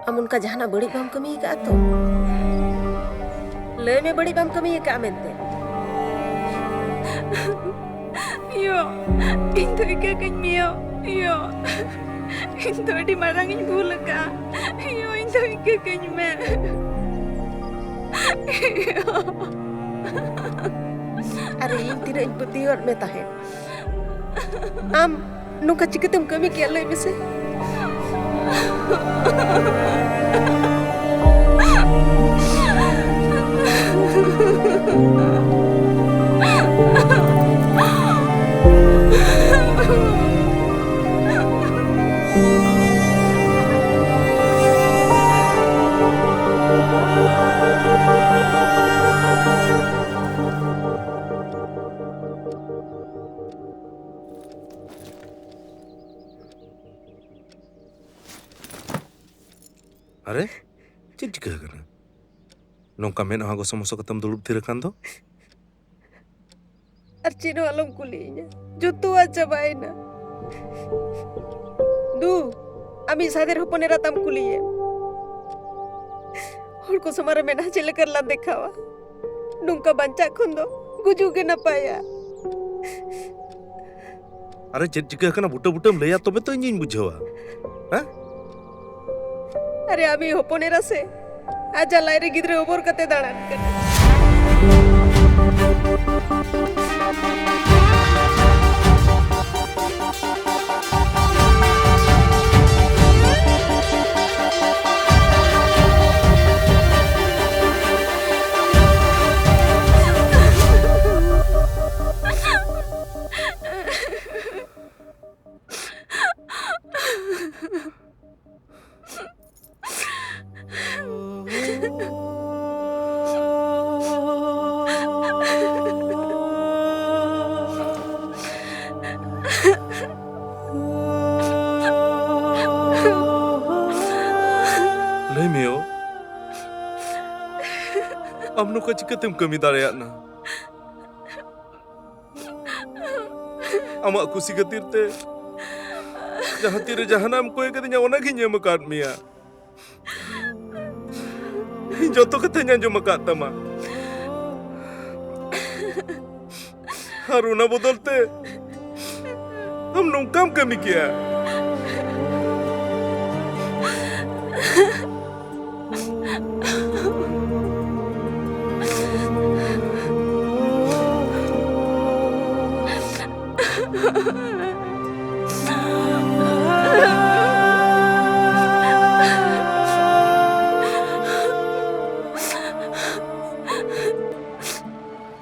ᱟᱢ ᱚᱱᱠᱟ ᱡᱟᱦᱟᱱᱟᱜ ᱵᱟᱹᱲᱤᱡ ᱵᱟᱢ ᱠᱟᱹᱢᱤ ᱟᱠᱟᱫᱼᱟ ᱛᱚ? ᱞᱟᱹᱭ ᱢᱮ, ᱵᱟᱹᱲᱤᱡ ᱵᱟᱢ ᱠᱟᱹᱢᱤ ᱟᱠᱟᱫᱼᱟ ᱢᱮᱱᱛᱮ? ᱭᱳ, ᱤᱧ ᱫᱚ ᱤᱠᱟᱹ ᱠᱟᱹᱧ ᱢᱮ ᱭᱳ᱾ ᱭᱳ, ᱤᱧ ᱫᱚ ᱟᱹᱰᱤ ᱢᱟᱨᱟᱝ ᱤᱧ ᱵᱷᱩᱞ ᱟᱠᱟᱫᱼᱟ᱾ ᱭᱳ, ᱤᱧ ᱫᱚ ᱤᱠᱟᱹ ᱠᱟᱹᱧ ᱢᱮ᱾ ᱟᱨᱮ, ᱤᱧ ᱛᱤᱱᱟᱹᱜ ᱤᱧ ᱯᱟᱹᱛᱭᱟᱹᱣᱟᱫ ᱢᱮ ᱛᱟᱦᱮᱸᱫ᱾ ᱟᱢ ᱱᱚᱝᱠᱟ ᱪᱤᱠᱟᱹᱛᱮᱢ ᱠᱟᱹᱢᱤ ᱠᱮᱭᱟ, ᱞᱟᱹᱭ ᱢᱮᱥᱮ? ᱟᱨᱮ, ᱪᱮᱫ ᱪᱤᱠᱟᱹ ᱟᱠᱟᱱᱟ? ᱱᱚᱝᱠᱟ ᱢᱮᱫᱦᱟ ᱜᱚᱥᱚ ᱢᱚᱥᱚ ᱠᱟᱛᱮᱢ ᱫᱩᱲᱩᱵ ᱛᱷᱤᱨ ᱟᱠᱟᱱ ᱫᱚ? ᱟᱨ ᱪᱮᱫ ᱦᱚᱸ ᱟᱞᱚᱢ ᱠᱩᱞᱤᱭᱤᱧᱟ, ᱡᱚᱛᱚᱣᱟᱜ ᱪᱟᱵᱟᱭᱮᱱᱟ᱾ ᱫᱩ, ᱟᱢᱤᱡ ᱥᱟᱫᱮᱨ ᱦᱚᱯᱚᱱ ᱮᱨᱟ ᱛᱟᱢ ᱠᱩᱞᱤᱭᱮᱢ᱾ ᱦᱚᱲ ᱠᱚ ᱥᱟᱢᱟᱝ ᱨᱮ ᱢᱮᱫᱦᱟ ᱪᱮᱫ ᱞᱮᱠᱟ ᱨᱮᱞᱟᱝ ᱫᱮᱠᱷᱟᱣᱟ? ᱱᱚᱝᱠᱟ ᱵᱟᱧᱪᱟᱜ ᱠᱷᱚᱱ ᱫᱚ ᱜᱩᱡᱩᱜ ᱜᱮ ᱱᱟᱯᱟᱭᱟ᱾ ᱟᱨᱮ, ᱪᱮᱫ ᱪᱤᱠᱟᱹ ᱟᱠᱟᱱᱟ? ᱵᱩᱴᱟᱹ ᱵᱩᱴᱟᱹᱢ ᱞᱟᱹᱭᱟ, ᱛᱚᱵᱮ ᱛᱚ ᱤᱧᱤᱧ ᱵᱩᱡᱷᱟᱹᱣᱟ᱾ ᱦᱮᱸ? ᱟᱨᱮ, ᱟᱢᱤᱡ ᱦᱚᱯᱚᱱ ᱮᱨᱟ ᱥᱮ ᱟᱡᱟᱜ ᱞᱟᱡ ᱨᱮ ᱜᱤᱫᱽᱨᱟᱹ ᱚᱵᱚᱨ ᱠᱟᱛᱮ ᱫᱟᱬᱟᱱ ᱠᱟᱱᱟ᱾ ᱞᱟᱹᱭ ᱢᱮ ᱭᱳ, ᱟᱢ ᱱᱚᱝᱠᱟ ᱪᱤᱠᱟᱹᱛᱮᱢ ᱠᱟᱹᱢᱤ ᱫᱟᱲᱮᱭᱟᱜᱼᱟ? ᱟᱢᱟᱜ ᱠᱩᱥᱤ ᱠᱷᱟᱹᱛᱤᱨ ᱛᱮ ᱡᱟᱦᱟᱸ ᱛᱤᱨᱮ ᱡᱟᱦᱟᱱᱟᱜ ᱮᱢ ᱠᱚᱭ ᱠᱟᱫᱤᱧᱟ, ᱚᱱᱟᱜᱤᱧ ᱮᱢ ᱟᱠᱟᱫ ᱢᱮᱭᱟ᱾ ᱤᱧ ᱡᱚᱛᱚ ᱠᱟᱛᱷᱟᱧ ᱟᱸᱡᱚᱢ ᱟᱠᱟᱫ ᱛᱟᱢᱟ᱾ ᱟᱨ ᱚᱱᱟ ᱵᱚᱫᱚᱞ ᱛᱮ ᱟᱢ ᱱᱚᱝᱠᱟᱢ ᱠᱟᱹᱢᱤ ᱠᱮᱭᱟ᱾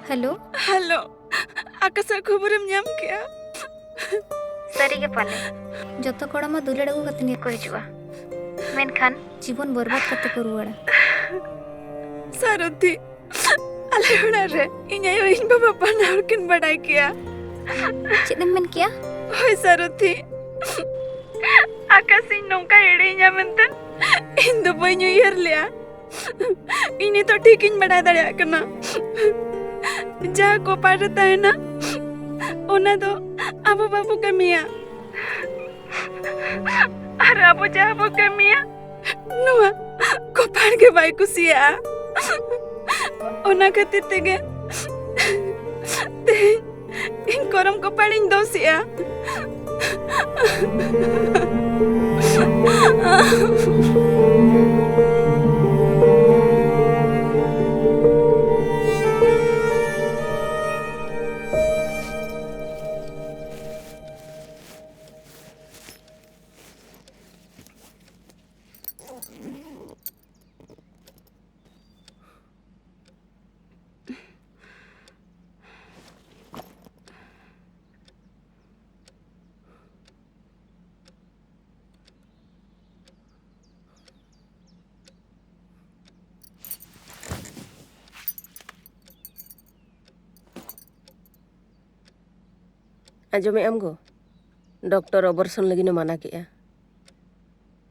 ᱦᱮᱞᱳ᱾ ᱦᱮᱞᱳ᱾ ᱟᱠᱟᱥᱟᱜ ᱠᱷᱚᱵᱚᱨᱮᱢ ᱧᱟᱢ ᱠᱮᱜᱼᱟ? ᱥᱟᱹᱨᱤ ᱜᱮ ᱯᱟᱞᱮ᱾ ᱡᱚᱛᱚ ᱠᱚᱲᱟ ᱢᱟ ᱫᱩᱞᱟᱹᱲ ᱟᱹᱜᱩ ᱠᱟᱛᱮ ᱠᱚ ᱦᱤᱡᱩᱜᱼᱟ, ᱢᱮᱱᱠᱷᱟᱱ ᱡᱤᱵᱚᱱ ᱵᱚᱨᱵᱟᱫ ᱠᱟᱛᱮ ᱠᱚ ᱨᱩᱣᱟᱹᱲᱟ᱾ ᱥᱟᱨᱚᱛᱷᱤ, ᱟᱞᱮ ᱚᱲᱟᱜ ᱨᱮ ᱤᱧ ᱟᱭᱳ, ᱤᱧ ᱵᱟᱵᱟ ᱵᱟᱱᱟ ᱦᱚᱲ ᱠᱤᱱ ᱵᱟᱰᱟᱭ ᱠᱮᱭᱟ᱾ ᱪᱮᱫ ᱮᱢ ᱢᱮᱱ ᱠᱮᱭᱟ? ᱦᱳᱭ ᱥᱟᱨᱚᱛᱷᱤ, ᱟᱠᱟᱥ ᱤᱧ ᱱᱚᱝᱠᱟ ᱮᱲᱮᱧᱟ ᱢᱮᱱᱛᱮ ᱤᱧ ᱫᱚ ᱵᱟᱹᱧ ᱩᱭᱦᱟᱹᱨ ᱞᱮᱜᱼᱟ᱾ ᱤᱧ ᱱᱤᱛᱚᱜ ᱴᱷᱤᱠ ᱤᱧ ᱵᱟᱰᱟᱭ ᱫᱟᱲᱮᱭᱟᱜ ᱠᱟᱱᱟ, ᱡᱟᱦᱟᱸ ᱠᱚᱯᱟᱲ ᱨᱮ ᱛᱟᱦᱮᱱᱟ, ᱚᱱᱟ ᱫᱚ ᱟᱵᱚ ᱵᱟᱵᱚ ᱠᱟᱹᱢᱤᱭᱟ᱾ ᱟᱨ ᱟᱵᱚ ᱡᱟᱦᱟᱸ ᱵᱚ ᱠᱟᱹᱢᱤᱭᱟ, ᱱᱚᱣᱟ ᱠᱚᱯᱟᱲ ᱜᱮ ᱵᱟᱭ ᱠᱩᱥᱤᱭᱟᱜᱼᱟ᱾ ᱚᱱᱟ ᱠᱷᱟᱹᱛᱤᱨ ᱛᱮᱜᱮ ᱛᱮᱦᱮᱧ ᱤᱧ ᱠᱚᱨᱚᱢ ᱠᱚᱯᱟᱲᱤᱧ ᱫᱳᱥᱮᱜᱼᱟ᱾ ᱟᱸᱡᱚᱢᱮᱫ ᱟᱢ ᱜᱚ? ᱰᱚᱠᱴᱚᱨ ᱚᱵᱚᱨᱥᱚᱱ ᱞᱟᱹᱜᱤᱫ ᱮ ᱢᱟᱱᱟ ᱠᱮᱜᱼᱟ᱾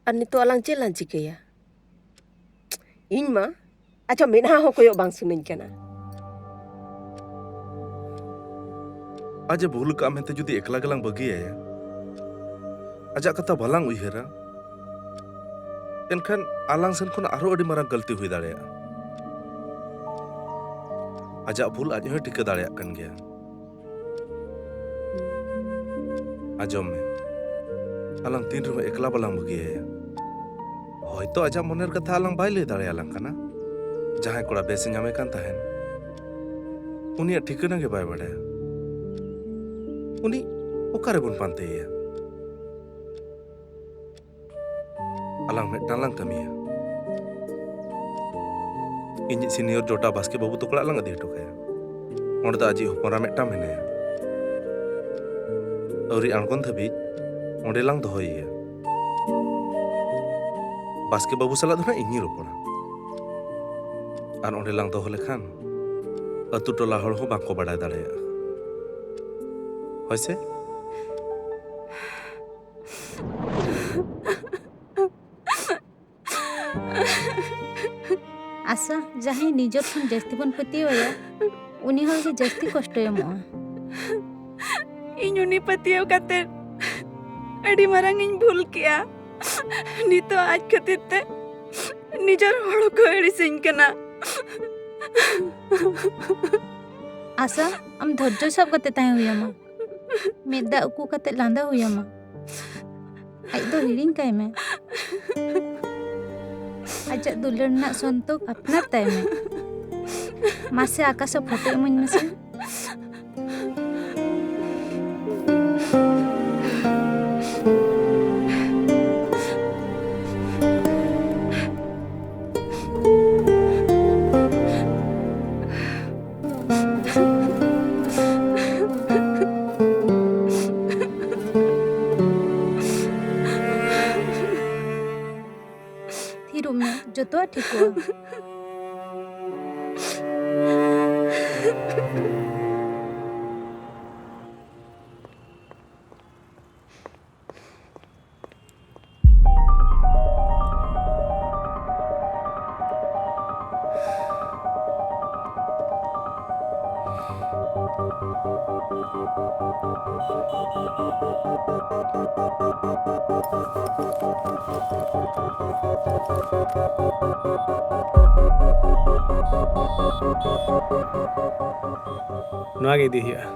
ᱟᱨ ᱱᱤᱛᱚᱜ ᱟᱞᱟᱝ ᱪᱮᱫ ᱞᱟᱝ ᱪᱤᱠᱟᱹᱭᱟ? ᱤᱧ ᱢᱟ ᱟᱪᱪᱷᱟ, ᱢᱮᱫᱦᱟ ᱦᱚᱸ ᱠᱚᱭᱚᱜ ᱵᱟᱝ ᱥᱟᱱᱟᱧ ᱠᱟᱱᱟ᱾ ᱟᱡ ᱮ ᱵᱷᱩᱞ ᱠᱟᱜᱼᱟ ᱢᱮᱱᱛᱮ ᱡᱩᱫᱤ ᱮᱠᱞᱟ ᱜᱮᱞᱟᱝ ᱵᱟᱹᱜᱤᱭᱟᱭᱟ, ᱟᱡᱟᱜ ᱠᱟᱛᱷᱟ ᱵᱟᱞᱟᱝ ᱩᱭᱦᱟᱹᱨᱟ, ᱮᱱᱠᱷᱟᱱ ᱟᱞᱟᱝ ᱥᱮᱱ ᱠᱷᱚᱱ ᱟᱨᱦᱚᱸ ᱟᱹᱰᱤ ᱢᱟᱨᱟᱝ ᱜᱟᱹᱞᱛᱤ ᱦᱩᱭ ᱫᱟᱲᱮᱭᱟᱜᱼᱟ᱾ ᱟᱡᱟᱜ ᱵᱷᱩᱞ ᱟᱡ ᱦᱚᱸᱭ ᱴᱷᱤᱠᱟᱹ ᱫᱟᱲᱮᱭᱟᱜ ᱠᱟᱱ ᱜᱮᱭᱟ᱾ ᱟᱸᱡᱚᱢ ᱢᱮ, ᱟᱞᱟᱝ ᱛᱤᱱ ᱨᱮᱦᱚᱸ ᱮᱠᱞᱟ ᱵᱟᱞᱟᱝ ᱵᱟᱹᱜᱤᱭᱟᱭᱟ᱾ ᱦᱚᱭᱛᱚ ᱟᱡᱟᱜ ᱢᱚᱱᱮᱨ ᱠᱟᱛᱷᱟ ᱟᱞᱟᱝ ᱵᱟᱭ ᱞᱟᱹᱭ ᱫᱟᱲᱮᱭᱟᱞᱟᱝ ᱠᱟᱱᱟ᱾ ᱡᱟᱦᱟᱸᱭ ᱠᱚᱲᱟ ᱵᱮᱥᱮ ᱧᱟᱢᱮ ᱠᱟᱱ ᱛᱟᱦᱮᱱ, ᱩᱱᱤᱭᱟᱜ ᱴᱷᱤᱠᱟᱹᱱᱟ ᱜᱮ ᱵᱟᱭ ᱵᱟᱲᱟᱭᱟ᱾ ᱩᱱᱤ ᱚᱠᱟᱨᱮᱵᱚᱱ ᱯᱟᱱᱛᱮᱭᱮᱭᱟ? ᱟᱞᱟᱝ ᱢᱤᱫᱴᱟᱝ ᱞᱟᱝ ᱠᱟᱹᱢᱤᱭᱟ᱾ ᱤᱧᱤᱡ ᱥᱤᱱᱤᱭᱚᱨ ᱡᱚᱴᱟ ᱵᱟᱥᱠᱮ ᱵᱟᱹᱵᱩ ᱛᱟᱠᱚ ᱚᱲᱟᱜ ᱞᱟᱝ ᱤᱫᱤ ᱦᱚᱴᱚ ᱠᱟᱭᱟ᱾ ᱚᱸᱰᱮ ᱫᱚ ᱟᱡᱤᱡ ᱦᱚᱯᱚᱱᱨᱟ ᱢᱤᱫᱴᱟᱝ ᱢᱮᱱᱟᱭᱟ᱾ ᱟᱹᱣᱨᱤ ᱟᱬᱜᱚᱱ ᱫᱷᱟᱹᱵᱤᱡ ᱚᱸᱰᱮ ᱞᱟᱝ ᱫᱚᱦᱚᱭᱮᱭᱟ᱾ ᱵᱟᱥᱠᱮ ᱵᱟᱹᱵᱩ ᱥᱟᱞᱟᱜ ᱫᱚ ᱱᱟᱜ ᱤᱧᱤᱧ ᱨᱚᱯᱚᱲᱟ᱾ ᱟᱨ ᱚᱸᱰᱮ ᱞᱟᱝ ᱫᱚᱦᱚ ᱞᱮᱠᱷᱟᱱ ᱟᱹᱛᱩ ᱴᱚᱞᱟ ᱦᱚᱲ ᱦᱚᱸ ᱵᱟᱝᱠᱚ ᱵᱟᱰᱟᱭ ᱫᱟᱲᱮᱭᱟᱜᱼᱟ᱾ ᱦᱳᱭ ᱥᱮ? ᱟᱥᱟ, ᱡᱟᱦᱟᱸᱭ ᱱᱤᱡᱮᱨ ᱠᱷᱚᱱ ᱡᱟᱹᱥᱛᱤ ᱵᱚᱱ ᱯᱟᱹᱛᱭᱟᱹᱣ ᱟᱭᱟ, ᱩᱱᱤ ᱦᱚᱲ ᱜᱮ ᱡᱟᱹᱥᱛᱤ ᱠᱚᱥᱴᱚᱭ ᱮᱢᱚᱜᱼᱟ᱾ ᱤᱧ ᱩᱱᱤ ᱯᱟᱹᱛᱭᱟᱹᱣ ᱠᱟᱛᱮ ᱟᱹᱰᱤ ᱢᱟᱨᱟᱝ ᱤᱧ ᱵᱷᱩᱞ ᱠᱮᱜᱼᱟ᱾ ᱱᱤᱛᱚᱜ ᱟᱡ ᱠᱷᱟᱹᱛᱤᱨ ᱛᱮ ᱱᱤᱡᱮᱨ ᱦᱚᱲ ᱠᱚ ᱟᱹᱲᱤᱥᱤᱧ ᱠᱟᱱᱟ᱾ ᱟᱥᱟ, ᱟᱢ ᱫᱷᱳᱨᱡᱚ ᱥᱟᱵ ᱠᱟᱛᱮ ᱛᱟᱦᱮᱸ ᱦᱩᱭ ᱟᱢᱟ᱾ ᱢᱮᱫ ᱫᱟᱜ ᱩᱠᱩ ᱠᱟᱛᱮ ᱞᱟᱸᱫᱟ ᱦᱩᱭ ᱟᱢᱟ᱾ ᱟᱡ ᱫᱚ ᱦᱤᱲᱤᱧ ᱠᱟᱭ ᱢᱮ᱾ ᱟᱡᱟᱜ ᱫᱩᱞᱟᱹᱲ ᱨᱮᱱᱟᱜ ᱥᱚᱱᱛᱳᱠ ᱟᱯᱱᱟᱨ ᱛᱟᱭ ᱢᱮ᱾ ᱢᱟᱥᱮ ᱟᱠᱟᱥ ᱯᱷᱳᱴᱳ ᱤᱢᱟᱹᱧ ᱢᱮᱥᱮ᱾ ᱛᱷᱤᱨᱚᱜ ᱢᱮ, ᱡᱚᱛᱚᱣᱟᱜ ᱴᱷᱤᱠᱚᱜᱼᱟ᱾ ᱱᱚᱣᱟ ᱜᱮ ᱤᱫᱤ ᱦᱩᱭᱩᱜᱼᱟ᱾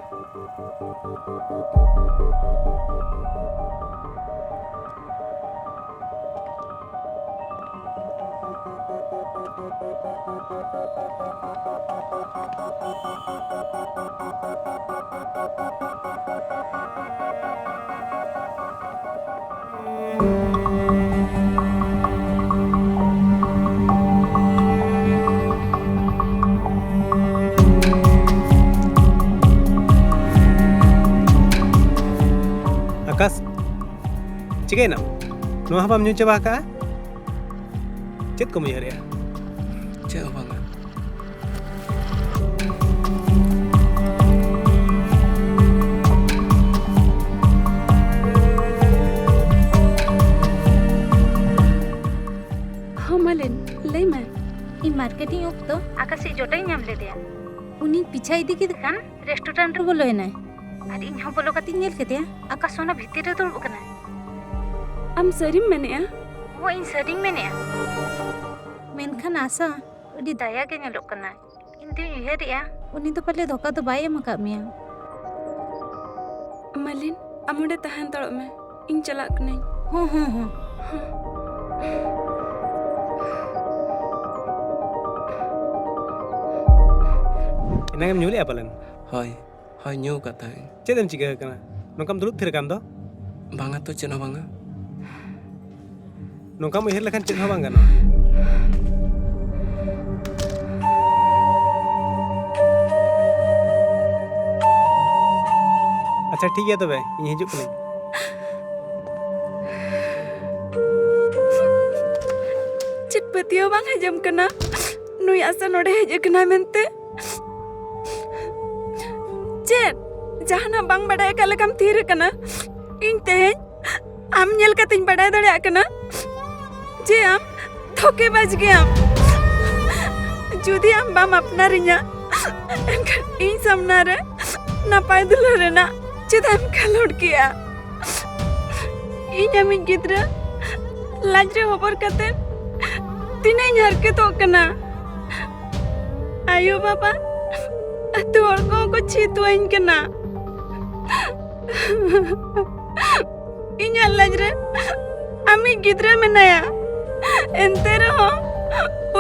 ᱟᱠᱟᱥ, ᱪᱤᱠᱟᱹᱭᱮᱱᱟᱢ? ᱱᱚᱣᱟ ᱦᱚᱸ ᱵᱟᱢ ᱧᱩ ᱪᱟᱵᱟ ᱟᱠᱟᱫᱼᱟ? ᱪᱮᱫ ᱠᱚᱢ ᱩᱭᱦᱟᱹᱨᱮᱜᱼᱟ? ᱪᱮᱫ ᱦᱚᱸ ᱵᱟᱝᱟ᱾ ᱦᱚᱸ, ᱢᱟᱞᱮᱱ, ᱞᱟᱹᱭ ᱢᱮ᱾ ᱤᱧ ᱢᱟᱨᱠᱮᱴᱤᱝ ᱚᱠᱛᱚ ᱟᱠᱟᱥᱤᱡ ᱡᱚᱴᱟᱣᱤᱧ ᱧᱟᱢ ᱞᱮᱫᱮᱭᱟ᱾ ᱩᱱᱤᱧ ᱯᱤᱪᱷᱟ ᱤᱫᱤ ᱠᱮᱫᱮ ᱠᱷᱟᱱ ᱨᱮᱥᱴᱩᱨᱮᱱᱴ ᱨᱮ ᱵᱚᱞᱚᱭᱮᱱᱟᱭ᱾ ᱟᱨ ᱤᱧ ᱦᱚᱸ ᱵᱚᱞᱚ ᱠᱟᱛᱮᱧ ᱧᱮᱞ ᱠᱮᱫᱮᱭᱟ, ᱟᱠᱟᱥ ᱚᱱᱟ ᱵᱷᱤᱛᱤᱨ ᱨᱮ ᱫᱩᱲᱩᱵ ᱟᱠᱟᱱᱟᱭ᱾ ᱟᱢ ᱥᱟᱹᱨᱤᱢ ᱢᱮᱱᱮᱜᱼᱟ? ᱦᱳᱭ, ᱤᱧ ᱥᱟᱹᱨᱤᱧ ᱢᱮᱱᱮᱜᱼᱟ᱾ ᱢᱮᱱᱠᱷᱟᱱ ᱟᱥᱟ, ᱟᱹᱰᱤ ᱫᱟᱭᱟ ᱜᱮ ᱧᱮᱞᱚᱜ ᱠᱟᱱᱟᱭ᱾ ᱤᱧ ᱫᱩᱧ ᱩᱭᱦᱟᱹᱨᱮᱜᱼᱟ, ᱩᱱᱤ ᱫᱚ ᱯᱟᱞᱮ ᱫᱷᱳᱠᱟ ᱫᱚ ᱵᱟᱭ ᱮᱢ ᱟᱠᱟᱫ ᱢᱮᱭᱟ᱾ ᱢᱟᱞᱤᱱ, ᱟᱢ ᱚᱸᱰᱮ ᱛᱟᱦᱮᱸ ᱦᱟᱛᱟᱲᱚᱜ ᱢᱮ, ᱤᱧ ᱪᱟᱞᱟᱜ ᱠᱟᱹᱱᱟᱹᱧ᱾ ᱦᱚᱸ, ᱦᱚᱸ, ᱦᱚᱸ᱾ ᱮᱱᱟᱝ ᱮᱢ ᱧᱩ ᱞᱮᱜᱼᱟ ᱯᱟᱞᱮᱱ? ᱦᱳᱭ, ᱦᱳᱭ, ᱧᱩ ᱟᱠᱟᱫ ᱛᱟᱦᱮᱸᱫ᱾ ᱪᱮᱫ ᱮᱢ ᱪᱤᱠᱟᱹ ᱟᱠᱟᱱᱟ? ᱱᱚᱝᱠᱟᱢ ᱫᱩᱲᱩᱵ ᱛᱷᱤᱨ ᱟᱠᱟᱱ ᱫᱚ? ᱵᱟᱝᱟ ᱛᱚ, ᱪᱮᱫ ᱦᱚᱸ ᱵᱟᱝᱟ᱾ ᱱᱚᱝᱠᱟᱢ ᱩᱭᱦᱟᱹᱨ ᱞᱮᱠᱷᱟᱱ ᱪᱮᱫ ᱦᱚᱸ ᱵᱟᱝ ᱜᱟᱱᱚᱜᱼᱟ᱾ ᱟᱪᱪᱷᱟ, ᱴᱷᱤᱠ ᱜᱮᱭᱟ ᱛᱚᱵᱮ, ᱤᱧ ᱦᱤᱡᱩᱜ ᱠᱟᱹᱱᱟᱹᱧ᱾ ᱪᱮᱫ ᱯᱟᱹᱛᱭᱟᱹᱣ ᱵᱟᱝ ᱦᱚᱡᱚᱢ ᱠᱟᱱᱟ, ᱱᱩᱭ ᱟᱥᱟ ᱱᱚᱰᱮ ᱦᱮᱡ ᱟᱠᱟᱱᱟᱭ ᱢᱮᱱᱛᱮ? ᱪᱮᱫ? ᱡᱟᱦᱟᱱᱟᱜ ᱵᱟᱝ ᱵᱟᱰᱟᱭ ᱟᱠᱟᱫ ᱞᱮᱠᱟᱢ ᱛᱷᱤᱨ ᱟᱠᱟᱱᱟ? ᱤᱧ ᱛᱮᱦᱮᱧ ᱟᱢ ᱧᱮᱞ ᱠᱟᱛᱮᱧ ᱵᱟᱰᱟᱭ ᱫᱟᱲᱮᱭᱟᱜ ᱠᱟᱱᱟ ᱡᱮ ᱟᱢ ᱫᱷᱳᱠᱮᱵᱟᱡᱽ ᱜᱮᱭᱟᱢ᱾ ᱡᱩᱫᱤ ᱟᱢ ᱵᱟᱢ ᱟᱯᱱᱟᱨᱤᱧᱟ, ᱮᱱᱠᱷᱟᱱ ᱤᱧ ᱥᱟᱢᱱᱟ ᱨᱮ ᱱᱟᱯᱟᱭ ᱫᱩᱞᱟᱹᱲ ᱨᱮᱱᱟᱜ ᱪᱮᱫᱟᱜ ᱮᱢ ᱠᱷᱮᱞᱳᱰ ᱠᱮᱜᱼᱟ? ᱤᱧ ᱟᱢᱤᱡ ᱜᱤᱫᱽᱨᱟᱹ ᱞᱟᱡ ᱨᱮ ᱦᱚᱵᱚᱨ ᱠᱟᱛᱮ ᱛᱤᱱᱟᱹᱜ ᱤᱧ ᱦᱟᱨᱠᱮᱛᱚᱜ ᱠᱟᱱᱟ᱾ ᱟᱭᱳ ᱵᱟᱵᱟ, ᱟᱹᱛᱩ ᱦᱚᱲ ᱠᱚᱦᱚᱸ ᱠᱚ ᱪᱷᱤᱛᱩᱣᱟᱹᱧ ᱠᱟᱱᱟ᱾ ᱤᱧᱟᱜ ᱞᱟᱡ ᱨᱮ ᱟᱢᱤᱡ ᱜᱤᱫᱽᱨᱟᱹ ᱢᱮᱱᱟᱭᱟ, ᱮᱱᱛᱮ ᱨᱮᱦᱚᱸ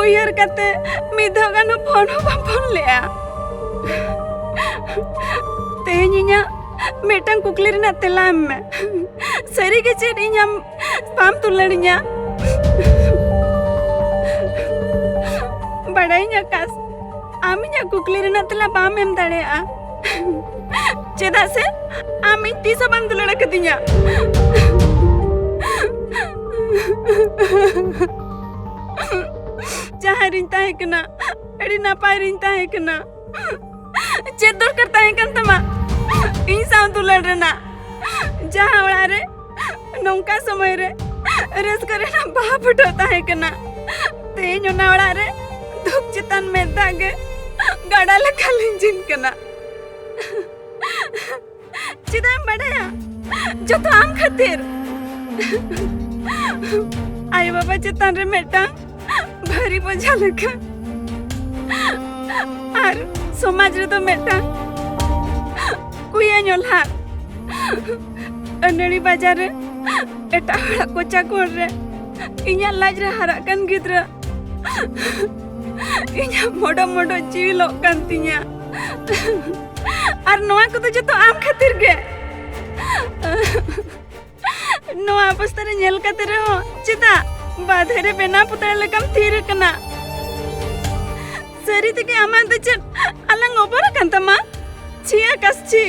ᱩᱭᱦᱟᱹᱨ ᱠᱟᱛᱮ ᱢᱤᱫ ᱫᱷᱟᱣ ᱜᱟᱱ ᱦᱚᱸ ᱯᱷᱳᱱ ᱦᱚᱸ ᱵᱟᱢ ᱯᱷᱳᱱ ᱞᱮᱜᱼᱟ᱾ ᱛᱮᱦᱮᱧ ᱤᱧᱟᱜ ᱢᱤᱫᱴᱟᱝ ᱠᱩᱠᱞᱤ ᱨᱮᱱᱟᱜ ᱛᱮᱞᱟ ᱮᱢ ᱢᱮ, ᱥᱟᱹᱨᱤ ᱜᱮ ᱪᱮᱫ ᱤᱧ ᱟᱢ ᱵᱟᱢ ᱫᱩᱞᱟᱹᱲᱤᱧᱟ? ᱵᱟᱲᱟᱭᱤᱧ ᱟᱠᱟᱥ, ᱟᱢ ᱤᱧᱟᱜ ᱠᱩᱠᱞᱤ ᱨᱮᱱᱟᱜ ᱛᱮᱞᱟ ᱵᱟᱢ ᱮᱢ ᱫᱟᱲᱮᱭᱟᱜᱼᱟ, ᱪᱮᱫᱟᱜ ᱥᱮ ᱟᱢ ᱤᱧ ᱛᱤᱥ ᱦᱚᱸ ᱵᱟᱢ ᱫᱩᱞᱟᱹᱲ ᱟᱠᱟᱫᱤᱧᱟ᱾ ᱡᱟᱦᱟᱸ ᱨᱤᱧ ᱛᱟᱦᱮᱸ ᱠᱟᱱᱟ, ᱟᱹᱰᱤ ᱱᱟᱯᱟᱭ ᱨᱤᱧ ᱛᱟᱦᱮᱸ ᱠᱟᱱᱟ᱾ ᱪᱮᱫ ᱫᱚᱨᱠᱟᱨ ᱛᱟᱦᱮᱸ ᱠᱟᱱ ᱛᱟᱢᱟ ᱤᱧ ᱥᱟᱶ ᱫᱩᱞᱟᱹᱲ ᱨᱮᱱᱟᱜ? ᱡᱟᱦᱟᱸ ᱚᱲᱟᱜ ᱨᱮ ᱱᱚᱝᱠᱟ ᱥᱚᱢᱚᱭ ᱨᱮ ᱨᱟᱹᱥᱠᱟᱹ ᱨᱮᱱᱟᱜ ᱵᱟᱦᱟ ᱯᱷᱩᱴᱟᱹᱣ ᱛᱟᱦᱮᱸ ᱠᱟᱱᱟ, ᱛᱮᱦᱮᱧ ᱚᱱᱟ ᱚᱲᱟᱜ ᱨᱮ ᱫᱩᱠ ᱪᱮᱛᱟᱱ ᱢᱮᱫ ᱫᱟᱜ ᱜᱮ ᱜᱟᱰᱟ ᱞᱮᱠᱟ ᱞᱤᱸᱡᱤᱱ ᱠᱟᱱᱟ᱾ ᱪᱮᱫᱟᱜ ᱮᱢ ᱵᱟᱰᱟᱭᱟ? ᱡᱚᱛᱚ ᱟᱢ ᱠᱷᱟᱹᱛᱤᱨ᱾ ᱟᱭᱳ ᱵᱟᱵᱟ ᱪᱮᱛᱟᱱ ᱨᱮ ᱢᱤᱫᱴᱟᱝ ᱵᱷᱟᱹᱨᱤ ᱵᱚᱡᱷᱟ ᱞᱮᱠᱟ, ᱟᱨ ᱥᱚᱢᱟᱡᱽ ᱨᱮᱫᱚ ᱢᱤᱫᱴᱟᱝ ᱠᱩᱭᱟᱹ ᱧᱚᱞᱦᱟᱫ᱾ ᱟᱹᱱᱟᱹᱲᱤ ᱵᱟᱡᱟᱨ ᱨᱮ ᱮᱴᱟᱜ ᱦᱚᱲᱟᱜ ᱠᱚᱪᱟ ᱠᱚᱬ ᱨᱮ ᱤᱧᱟᱜ ᱞᱟᱡ ᱨᱮ ᱦᱟᱨᱟᱜ ᱠᱟᱱ ᱜᱤᱫᱽᱨᱟᱹ ᱤᱧᱟᱜ ᱢᱚᱰᱚ ᱢᱚᱰᱚ ᱡᱤᱣᱤ ᱞᱚᱜ ᱠᱟᱱ ᱛᱤᱧᱟ᱾ ᱟᱨ ᱱᱚᱣᱟ ᱠᱚᱫᱚ ᱡᱚᱛᱚ ᱟᱢ ᱠᱷᱟᱹᱛᱤᱨ ᱜᱮ᱾ ᱱᱚᱣᱟ ᱚᱵᱚᱥᱛᱟ ᱨᱮ ᱧᱮᱞ ᱠᱟᱛᱮ ᱨᱮᱦᱚᱸ ᱪᱮᱫᱟᱜ ᱵᱟᱫᱷᱮ ᱨᱮ ᱵᱮᱱᱟᱣ ᱯᱩᱛᱲᱟ ᱞᱮᱠᱟᱢ ᱛᱷᱤᱨ ᱟᱠᱟᱱᱟ? ᱥᱟᱹᱨᱤ ᱛᱮᱜᱮ ᱟᱢᱟᱜ ᱫᱚ ᱪᱮᱫ ᱟᱞᱟᱝ ᱚᱵᱚᱨ ᱟᱠᱟᱱ ᱛᱟᱢᱟ? ᱪᱷᱤ ᱟᱠᱟᱥ ᱪᱷᱤ,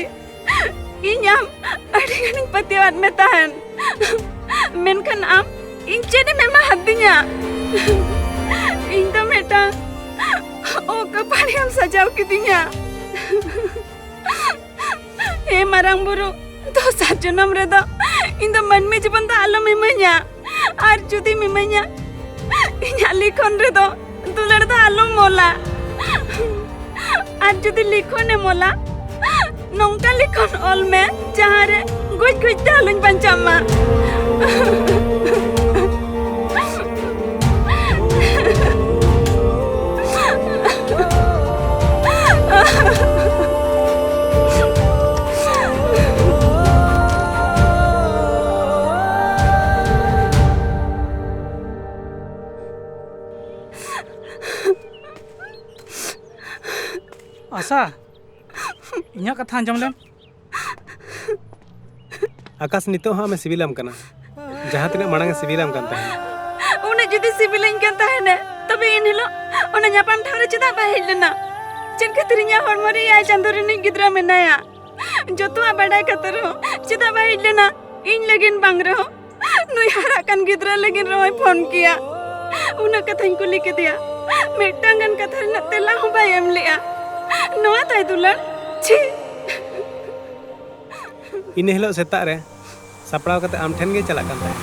ᱤᱧ ᱟᱢ ᱟᱹᱰᱤ ᱜᱟᱱᱤᱧ ᱯᱟᱹᱛᱭᱟᱹᱣᱟᱫ ᱢᱮ ᱛᱟᱦᱮᱱ, ᱢᱮᱱᱠᱷᱟᱱ ᱟᱢ ᱤᱧ ᱪᱮᱫ ᱮᱢ ᱮᱢᱟ ᱦᱟᱫᱤᱧᱟ? ᱤᱧ ᱫᱚ ᱢᱤᱫᱴᱟᱝ ᱚᱠᱟᱯᱟᱲᱤᱭᱟᱹᱢ ᱥᱟᱡᱟᱣ ᱠᱤᱫᱤᱧᱟ᱾ ᱦᱮ ᱢᱟᱨᱟᱝ ᱵᱩᱨᱩ, ᱫᱚᱥᱟᱨ ᱡᱚᱱᱚᱢ ᱨᱮᱫᱚ ᱤᱧ ᱫᱚ ᱢᱟᱹᱱᱢᱤ ᱡᱤᱵᱚᱱ ᱫᱚ ᱟᱞᱚᱢ ᱤᱢᱟᱹᱧᱟ, ᱟᱨ ᱡᱩᱫᱤᱢ ᱤᱢᱟᱹᱧᱟ, ᱤᱧᱟᱜ ᱞᱤᱠᱷᱚᱱ ᱨᱮᱫᱚ ᱫᱩᱞᱟᱹᱲ ᱫᱚ ᱟᱞᱚᱢ ᱚᱞᱟ᱾ ᱟᱨ ᱡᱩᱫᱤ ᱞᱤᱠᱷᱚᱱ ᱮᱢ ᱚᱞᱟ, ᱱᱚᱝᱠᱟ ᱞᱤᱠᱷᱚᱱ ᱚᱞ ᱢᱮ, ᱡᱟᱦᱟᱸ ᱨᱮ ᱜᱚᱡ ᱜᱚᱡ ᱛᱮ ᱟᱞᱚᱧ ᱵᱟᱧᱪᱟᱜ ᱢᱟ᱾ ᱤᱧᱟᱹᱜ ᱠᱟᱛᱷᱟ ᱟᱸᱡᱚᱢ ᱞᱮᱢ᱾ ᱟᱠᱟᱥ ᱱᱤᱛᱚᱜ ᱦᱚᱸ ᱟᱢᱮ ᱥᱤᱵᱤᱞᱟᱢ ᱠᱟᱱᱟ, ᱡᱟᱦᱟᱸ ᱛᱤᱱᱟᱹᱜ ᱢᱟᱲᱟᱝ ᱮ ᱥᱤᱵᱤᱞᱟᱢ ᱠᱟᱱ ᱛᱟᱦᱮᱸᱫ᱾ ᱩᱱᱟᱹᱜ ᱡᱩᱫᱤ ᱥᱤᱵᱤᱞᱟᱹᱧ ᱠᱟᱱ ᱛᱟᱦᱮᱱᱟ, ᱛᱚᱵᱮ ᱮᱱ ᱦᱤᱞᱳᱜ ᱚᱱᱟ ᱧᱟᱯᱟᱢ ᱴᱷᱟᱶ ᱨᱮ ᱪᱮᱫᱟᱜ ᱵᱟᱭ ᱦᱮᱡ ᱞᱮᱱᱟ? ᱪᱮᱫ ᱠᱷᱟᱹᱛᱤᱨ ᱤᱧᱟᱹᱜ ᱦᱚᱲᱢᱚ ᱨᱮ ᱮᱭᱟᱭ ᱪᱟᱸᱫᱳ ᱨᱤᱱᱤᱡ ᱜᱤᱫᱽᱨᱟᱹ ᱢᱮᱱᱟᱭᱟ? ᱡᱚᱛᱚᱣᱟᱜ ᱵᱟᱰᱟᱭ ᱠᱟᱛᱮ ᱨᱮᱦᱚᱸ ᱪᱮᱫᱟᱜ ᱵᱟᱭ ᱦᱮᱡ ᱞᱮᱱᱟ? ᱤᱧ ᱞᱟᱹᱜᱤᱫ ᱵᱟᱝ ᱨᱮᱦᱚᱸ, ᱱᱩᱭ ᱦᱟᱨᱟᱜ ᱠᱟᱱ ᱜᱤᱫᱽᱨᱟᱹ ᱞᱟᱹᱜᱤᱫ ᱨᱮᱦᱚᱸᱭ ᱯᱷᱳᱱ ᱠᱮᱭᱟ᱾ ᱩᱱᱟᱹᱜ ᱠᱟᱛᱷᱟᱧ ᱠᱩᱞᱤ ᱠᱮᱫᱮᱭᱟ, ᱢᱤᱫᱴᱟᱝ ᱜᱟᱱ ᱠᱟᱛᱷᱟ ᱨᱮᱱᱟᱜ ᱛᱮᱞᱟ ᱦᱚᱸ ᱵᱟᱭ ᱮᱢ ᱞᱮᱜᱼᱟ᱾ ᱱᱚᱣᱟ ᱛᱟᱭ ᱫᱩᱞᱟᱹᱲ? ᱪᱷᱤ! ᱤᱱᱟᱹ ᱦᱤᱞᱳᱜ ᱥᱮᱛᱟᱜ ᱨᱮ ᱥᱟᱯᱲᱟᱣ ᱠᱟᱛᱮ ᱟᱢ ᱴᱷᱮᱱ ᱜᱮ ᱪᱟᱞᱟᱜ ᱠᱟᱱ ᱛᱟᱦᱮᱸᱫ᱾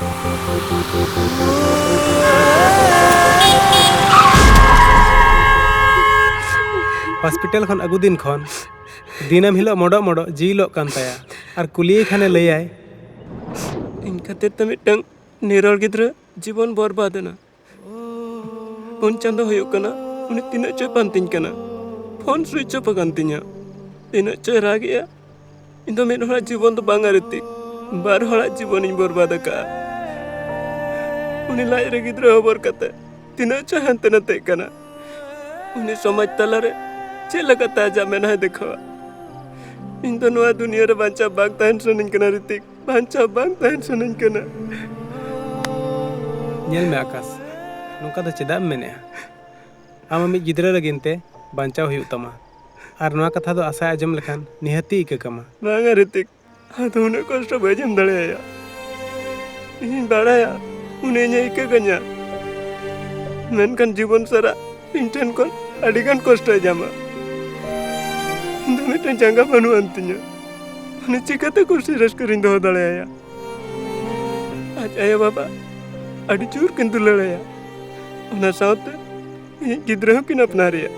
ᱦᱚᱥᱯᱤᱴᱟᱞ ᱠᱷᱚᱱ ᱟᱹᱜᱩ ᱫᱤᱱ ᱠᱷᱚᱱ ᱫᱤᱱᱟᱹᱢ ᱦᱤᱞᱳᱜ ᱢᱚᱰᱚᱜ ᱢᱚᱰᱚᱜ ᱡᱤᱞᱚᱜ ᱠᱟᱱ ᱛᱟᱭᱟ᱾ ᱟᱨ ᱠᱩᱞᱤᱭᱮ ᱠᱷᱟᱱᱮ ᱞᱟᱹᱭᱟᱭ, "ᱤᱧ ᱠᱷᱟᱹᱛᱤᱨ ᱛᱮ ᱢᱤᱫᱴᱟᱝ ᱱᱤᱨᱚᱲ ᱜᱤᱫᱽᱨᱟᱹ ᱡᱤᱵᱚᱱ ᱵᱚᱨᱵᱟᱫ ᱮᱱᱟ᱾ ᱯᱩᱱ ᱪᱟᱸᱫᱚ ᱦᱩᱭᱩᱜ ᱠᱟᱱᱟ, ᱩᱱᱤ ᱛᱤᱱᱟᱹᱜ ᱪᱚᱭ ᱯᱟᱱᱛᱤᱧ ᱠᱟᱱᱟ᱾ ᱯᱷᱳᱱ ᱥᱩᱭᱤᱪ ᱚᱯ ᱟᱠᱟᱱ ᱛᱤᱧᱟ᱾ ᱛᱤᱱᱟᱹᱜ ᱪᱚᱭ ᱨᱟᱜ ᱮᱜᱼᱟ᱾ ᱤᱧ ᱫᱚ ᱢᱤᱫ ᱦᱚᱲᱟᱜ ᱡᱤᱵᱚᱱ ᱫᱚ ᱵᱟᱝᱟ ᱨᱤᱛᱤᱠ, ᱵᱟᱨ ᱦᱚᱲᱟᱜ ᱡᱤᱵᱚᱱᱤᱧ ᱵᱚᱨᱵᱟᱫ ᱟᱠᱟᱫᱼᱟ᱾ ᱩᱱᱤ ᱞᱟᱡ ᱨᱮ ᱜᱤᱫᱽᱨᱟᱹ ᱦᱚᱵᱚᱨ ᱠᱟᱛᱮ ᱛᱤᱱᱟᱹᱜ ᱪᱚᱭ ᱦᱟᱱᱛᱮ ᱱᱟᱛᱮᱜ ᱠᱟᱱᱟ᱾ ᱩᱱᱤ ᱥᱚᱢᱟᱡᱽ ᱛᱟᱞᱟᱨᱮ ᱪᱮᱫ ᱞᱮᱠᱟᱛᱮ ᱟᱡᱟᱜ ᱢᱮᱫᱦᱟᱭ ᱫᱮᱠᱷᱟᱣᱟ? ᱤᱧ ᱫᱚ ᱱᱚᱣᱟ ᱫᱩᱱᱤᱭᱟᱹ ᱨᱮ ᱵᱟᱧᱪᱟᱣ ᱵᱟᱝ ᱛᱟᱦᱮᱱ ᱥᱟᱱᱟᱧ ᱠᱟᱱᱟ ᱨᱤᱛᱤᱠ, ᱵᱟᱧᱪᱟᱣ ᱵᱟᱝ ᱛᱟᱦᱮᱱ ᱥᱟᱱᱟᱧ ᱠᱟᱱᱟ᱾" ᱧᱮᱞ ᱢᱮ ᱟᱠᱟᱥ, ᱱᱚᱝᱠᱟ ᱫᱚ ᱪᱮᱫᱟᱜ ᱮᱢ ᱢᱮᱱᱮᱜᱼᱟ? ᱟᱢ ᱟᱢᱤᱡ ᱜᱤᱫᱽᱨᱟᱹ ᱞᱟᱹᱜᱤᱫ ᱛᱮ ᱵᱟᱧᱪᱟᱣ ᱦᱩᱭᱩᱜ ᱛᱟᱢᱟ᱾ ᱟᱨ ᱱᱚᱣᱟ ᱠᱟᱛᱷᱟ ᱫᱚ ᱟᱥᱟᱭ ᱟᱸᱡᱚᱢ ᱞᱮᱠᱷᱟᱱ ᱱᱤᱦᱟᱹᱛᱤ ᱤᱠᱟᱹ ᱠᱟᱢᱟ᱾ ᱵᱟᱝᱟ ᱨᱤᱛᱤᱠ, ᱟᱫᱚ ᱩᱱᱟᱹᱜ ᱠᱚᱥᱴᱚ ᱵᱟᱹᱧ ᱮᱢ ᱫᱟᱲᱮᱭᱟᱭᱟ᱾ ᱤᱧᱤᱧ ᱵᱟᱲᱟᱭᱟ ᱩᱱᱤ ᱤᱧᱮ ᱤᱠᱟᱹ ᱠᱟᱹᱧᱟ, ᱢᱮᱱᱠᱷᱟᱱ ᱡᱤᱵᱚᱱ ᱥᱟᱨᱟ ᱤᱧ ᱴᱷᱮᱱ ᱠᱷᱚᱱ ᱟᱹᱰᱤ ᱜᱟᱱ ᱠᱚᱥᱴᱚᱭ ᱧᱟᱢᱟ᱾ ᱤᱧ ᱫᱚ ᱢᱤᱫᱴᱟᱝ ᱡᱟᱸᱜᱟ ᱵᱟᱹᱱᱩᱜ ᱟᱱ ᱛᱤᱧᱟ, ᱩᱱᱤ ᱪᱤᱠᱟᱹᱛᱮ ᱠᱩᱥᱤ ᱨᱟᱹᱥᱠᱟᱹ ᱨᱤᱧ ᱫᱚᱦᱚ ᱫᱟᱲᱮᱭᱟᱭᱟ? ᱟᱡ ᱟᱭᱳ ᱵᱟᱵᱟ ᱟᱹᱰᱤ ᱡᱳᱨ ᱠᱤᱱ ᱫᱩᱞᱟᱹᱲᱟᱭᱟ, ᱚᱱᱟ ᱥᱟᱶᱛᱮ ᱤᱧᱤᱡ ᱜᱤᱫᱽᱨᱟᱹ ᱦᱚᱸᱠᱤᱱ ᱟᱯᱱᱟᱨᱮᱭᱟ᱾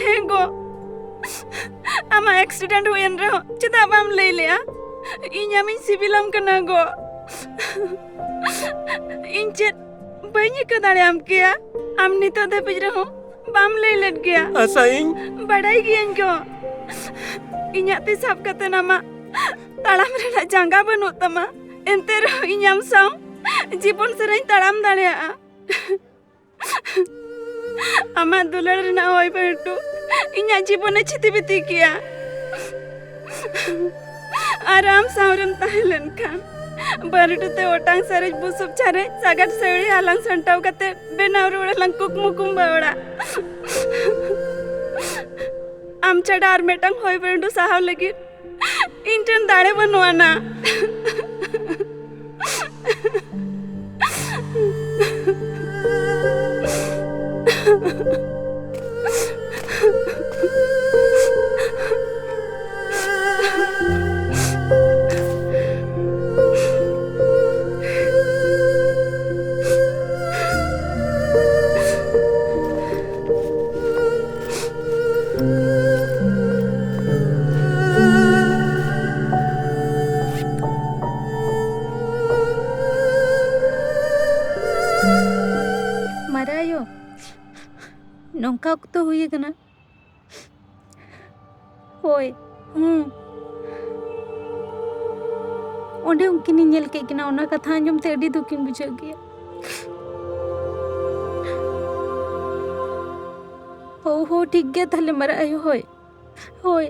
ᱦᱮᱸ ᱜᱚ, ᱟᱢᱟᱜ ᱮᱠᱥᱤᱰᱮᱱᱴ ᱦᱩᱭᱮᱱ ᱨᱮᱦᱚᱸ ᱪᱮᱫᱟᱜ ᱵᱟᱢ ᱞᱟᱹᱭ ᱞᱮᱜᱼᱟ? ᱤᱧ ᱟᱢᱤᱧ ᱥᱤᱵᱤᱞᱟᱢ ᱠᱟᱱᱟ ᱜᱚ᱾ ᱤᱧ ᱪᱮᱫ ᱵᱟᱹᱧ ᱤᱠᱟᱹ ᱫᱟᱲᱮᱭᱟᱢ ᱠᱮᱭᱟ ᱟᱢ ᱱᱤᱛᱚᱜ ᱫᱷᱟᱹᱵᱤᱡ ᱨᱮᱦᱚᱸ ᱵᱟᱢ ᱞᱟᱹᱭ ᱞᱮᱫ ᱜᱮᱭᱟ᱾ ᱟᱥᱟ, ᱤᱧ ᱵᱟᱰᱟᱭ ᱜᱤᱭᱟᱹᱧ ᱜᱚ, ᱤᱧᱟᱜ ᱛᱤ ᱥᱟᱵ ᱠᱟᱛᱮ ᱟᱢᱟᱜ ᱛᱟᱲᱟᱢ ᱨᱮᱱᱟᱜ ᱡᱟᱸᱜᱟ ᱵᱟᱹᱱᱩᱜ ᱛᱟᱢᱟ, ᱮᱱᱛᱮ ᱨᱮᱦᱚᱸ ᱤᱧ ᱟᱢ ᱥᱟᱶ ᱡᱤᱵᱚᱱ ᱥᱟᱨᱟᱧ ᱛᱟᱲᱟᱢ ᱫᱟᱲᱮᱭᱟᱜᱼᱟ᱾ ᱟᱢᱟᱜ ᱫᱩᱞᱟᱹᱲ ᱨᱮᱱᱟᱜ ᱦᱚᱭ ᱵᱷᱟᱹᱨᱰᱩ ᱤᱧᱟᱜ ᱡᱤᱵᱚᱱᱮ ᱪᱷᱤᱛᱤ ᱵᱤᱛᱤ ᱠᱮᱭᱟ᱾ ᱟᱨ ᱟᱢ ᱥᱟᱶ ᱨᱮᱢ ᱛᱟᱦᱮᱸ ᱞᱮᱱᱠᱷᱟᱱ ᱵᱷᱟᱹᱨᱰᱩ ᱛᱮ ᱚᱴᱟᱝ ᱥᱟᱨᱮᱡ ᱵᱩᱥᱩᱵ ᱪᱷᱟᱨᱮᱡ ᱥᱟᱜᱟᱫ ᱥᱟᱹᱣᱲᱤ ᱦᱟᱞᱟᱝ ᱥᱟᱢᱴᱟᱣ ᱠᱟᱛᱮ ᱵᱮᱱᱟᱣ ᱨᱩᱣᱟᱹᱲ ᱟᱞᱟᱝ ᱠᱩᱠᱢᱩ ᱠᱩᱢᱵᱟᱹ ᱚᱲᱟᱜ᱾ ᱟᱢ ᱪᱷᱟᱰᱟ ᱟᱨ ᱢᱤᱫᱴᱟᱝ ᱦᱚᱭ ᱵᱷᱟᱹᱨᱰᱩ ᱥᱟᱦᱟᱣ ᱞᱟᱹᱜᱤᱫ ᱤᱧ ᱴᱷᱮᱱ ᱫᱟᱲᱮ ᱵᱟᱹᱱᱩᱜ ᱟᱱᱟ᱾ ᱢᱟᱨᱟᱭᱳ, ᱱᱚᱝᱠᱟ ᱚᱠᱛᱚ ᱦᱩᱭ ᱟᱠᱟᱱᱟ᱾ ᱦᱳᱭ, ᱦᱩᱸ᱾ ᱚᱸᱰᱮ ᱩᱱᱠᱤᱱᱤᱧ ᱧᱮᱞ ᱠᱮᱫ ᱠᱤᱱᱟ, ᱚᱱᱟ ᱠᱟᱛᱷᱟ ᱟᱸᱡᱚᱢ ᱛᱮ ᱟᱹᱰᱤ ᱫᱩᱠᱤᱧ ᱵᱩᱡᱷᱟᱹᱣ ᱠᱮᱜᱼᱟ᱾ ᱦᱳ, ᱦᱳ, ᱴᱷᱤᱠ ᱜᱮᱭᱟ ᱛᱟᱦᱞᱮ ᱢᱟᱨᱟᱜ ᱟᱭᱳ, ᱦᱳᱭ᱾ ᱦᱳᱭ,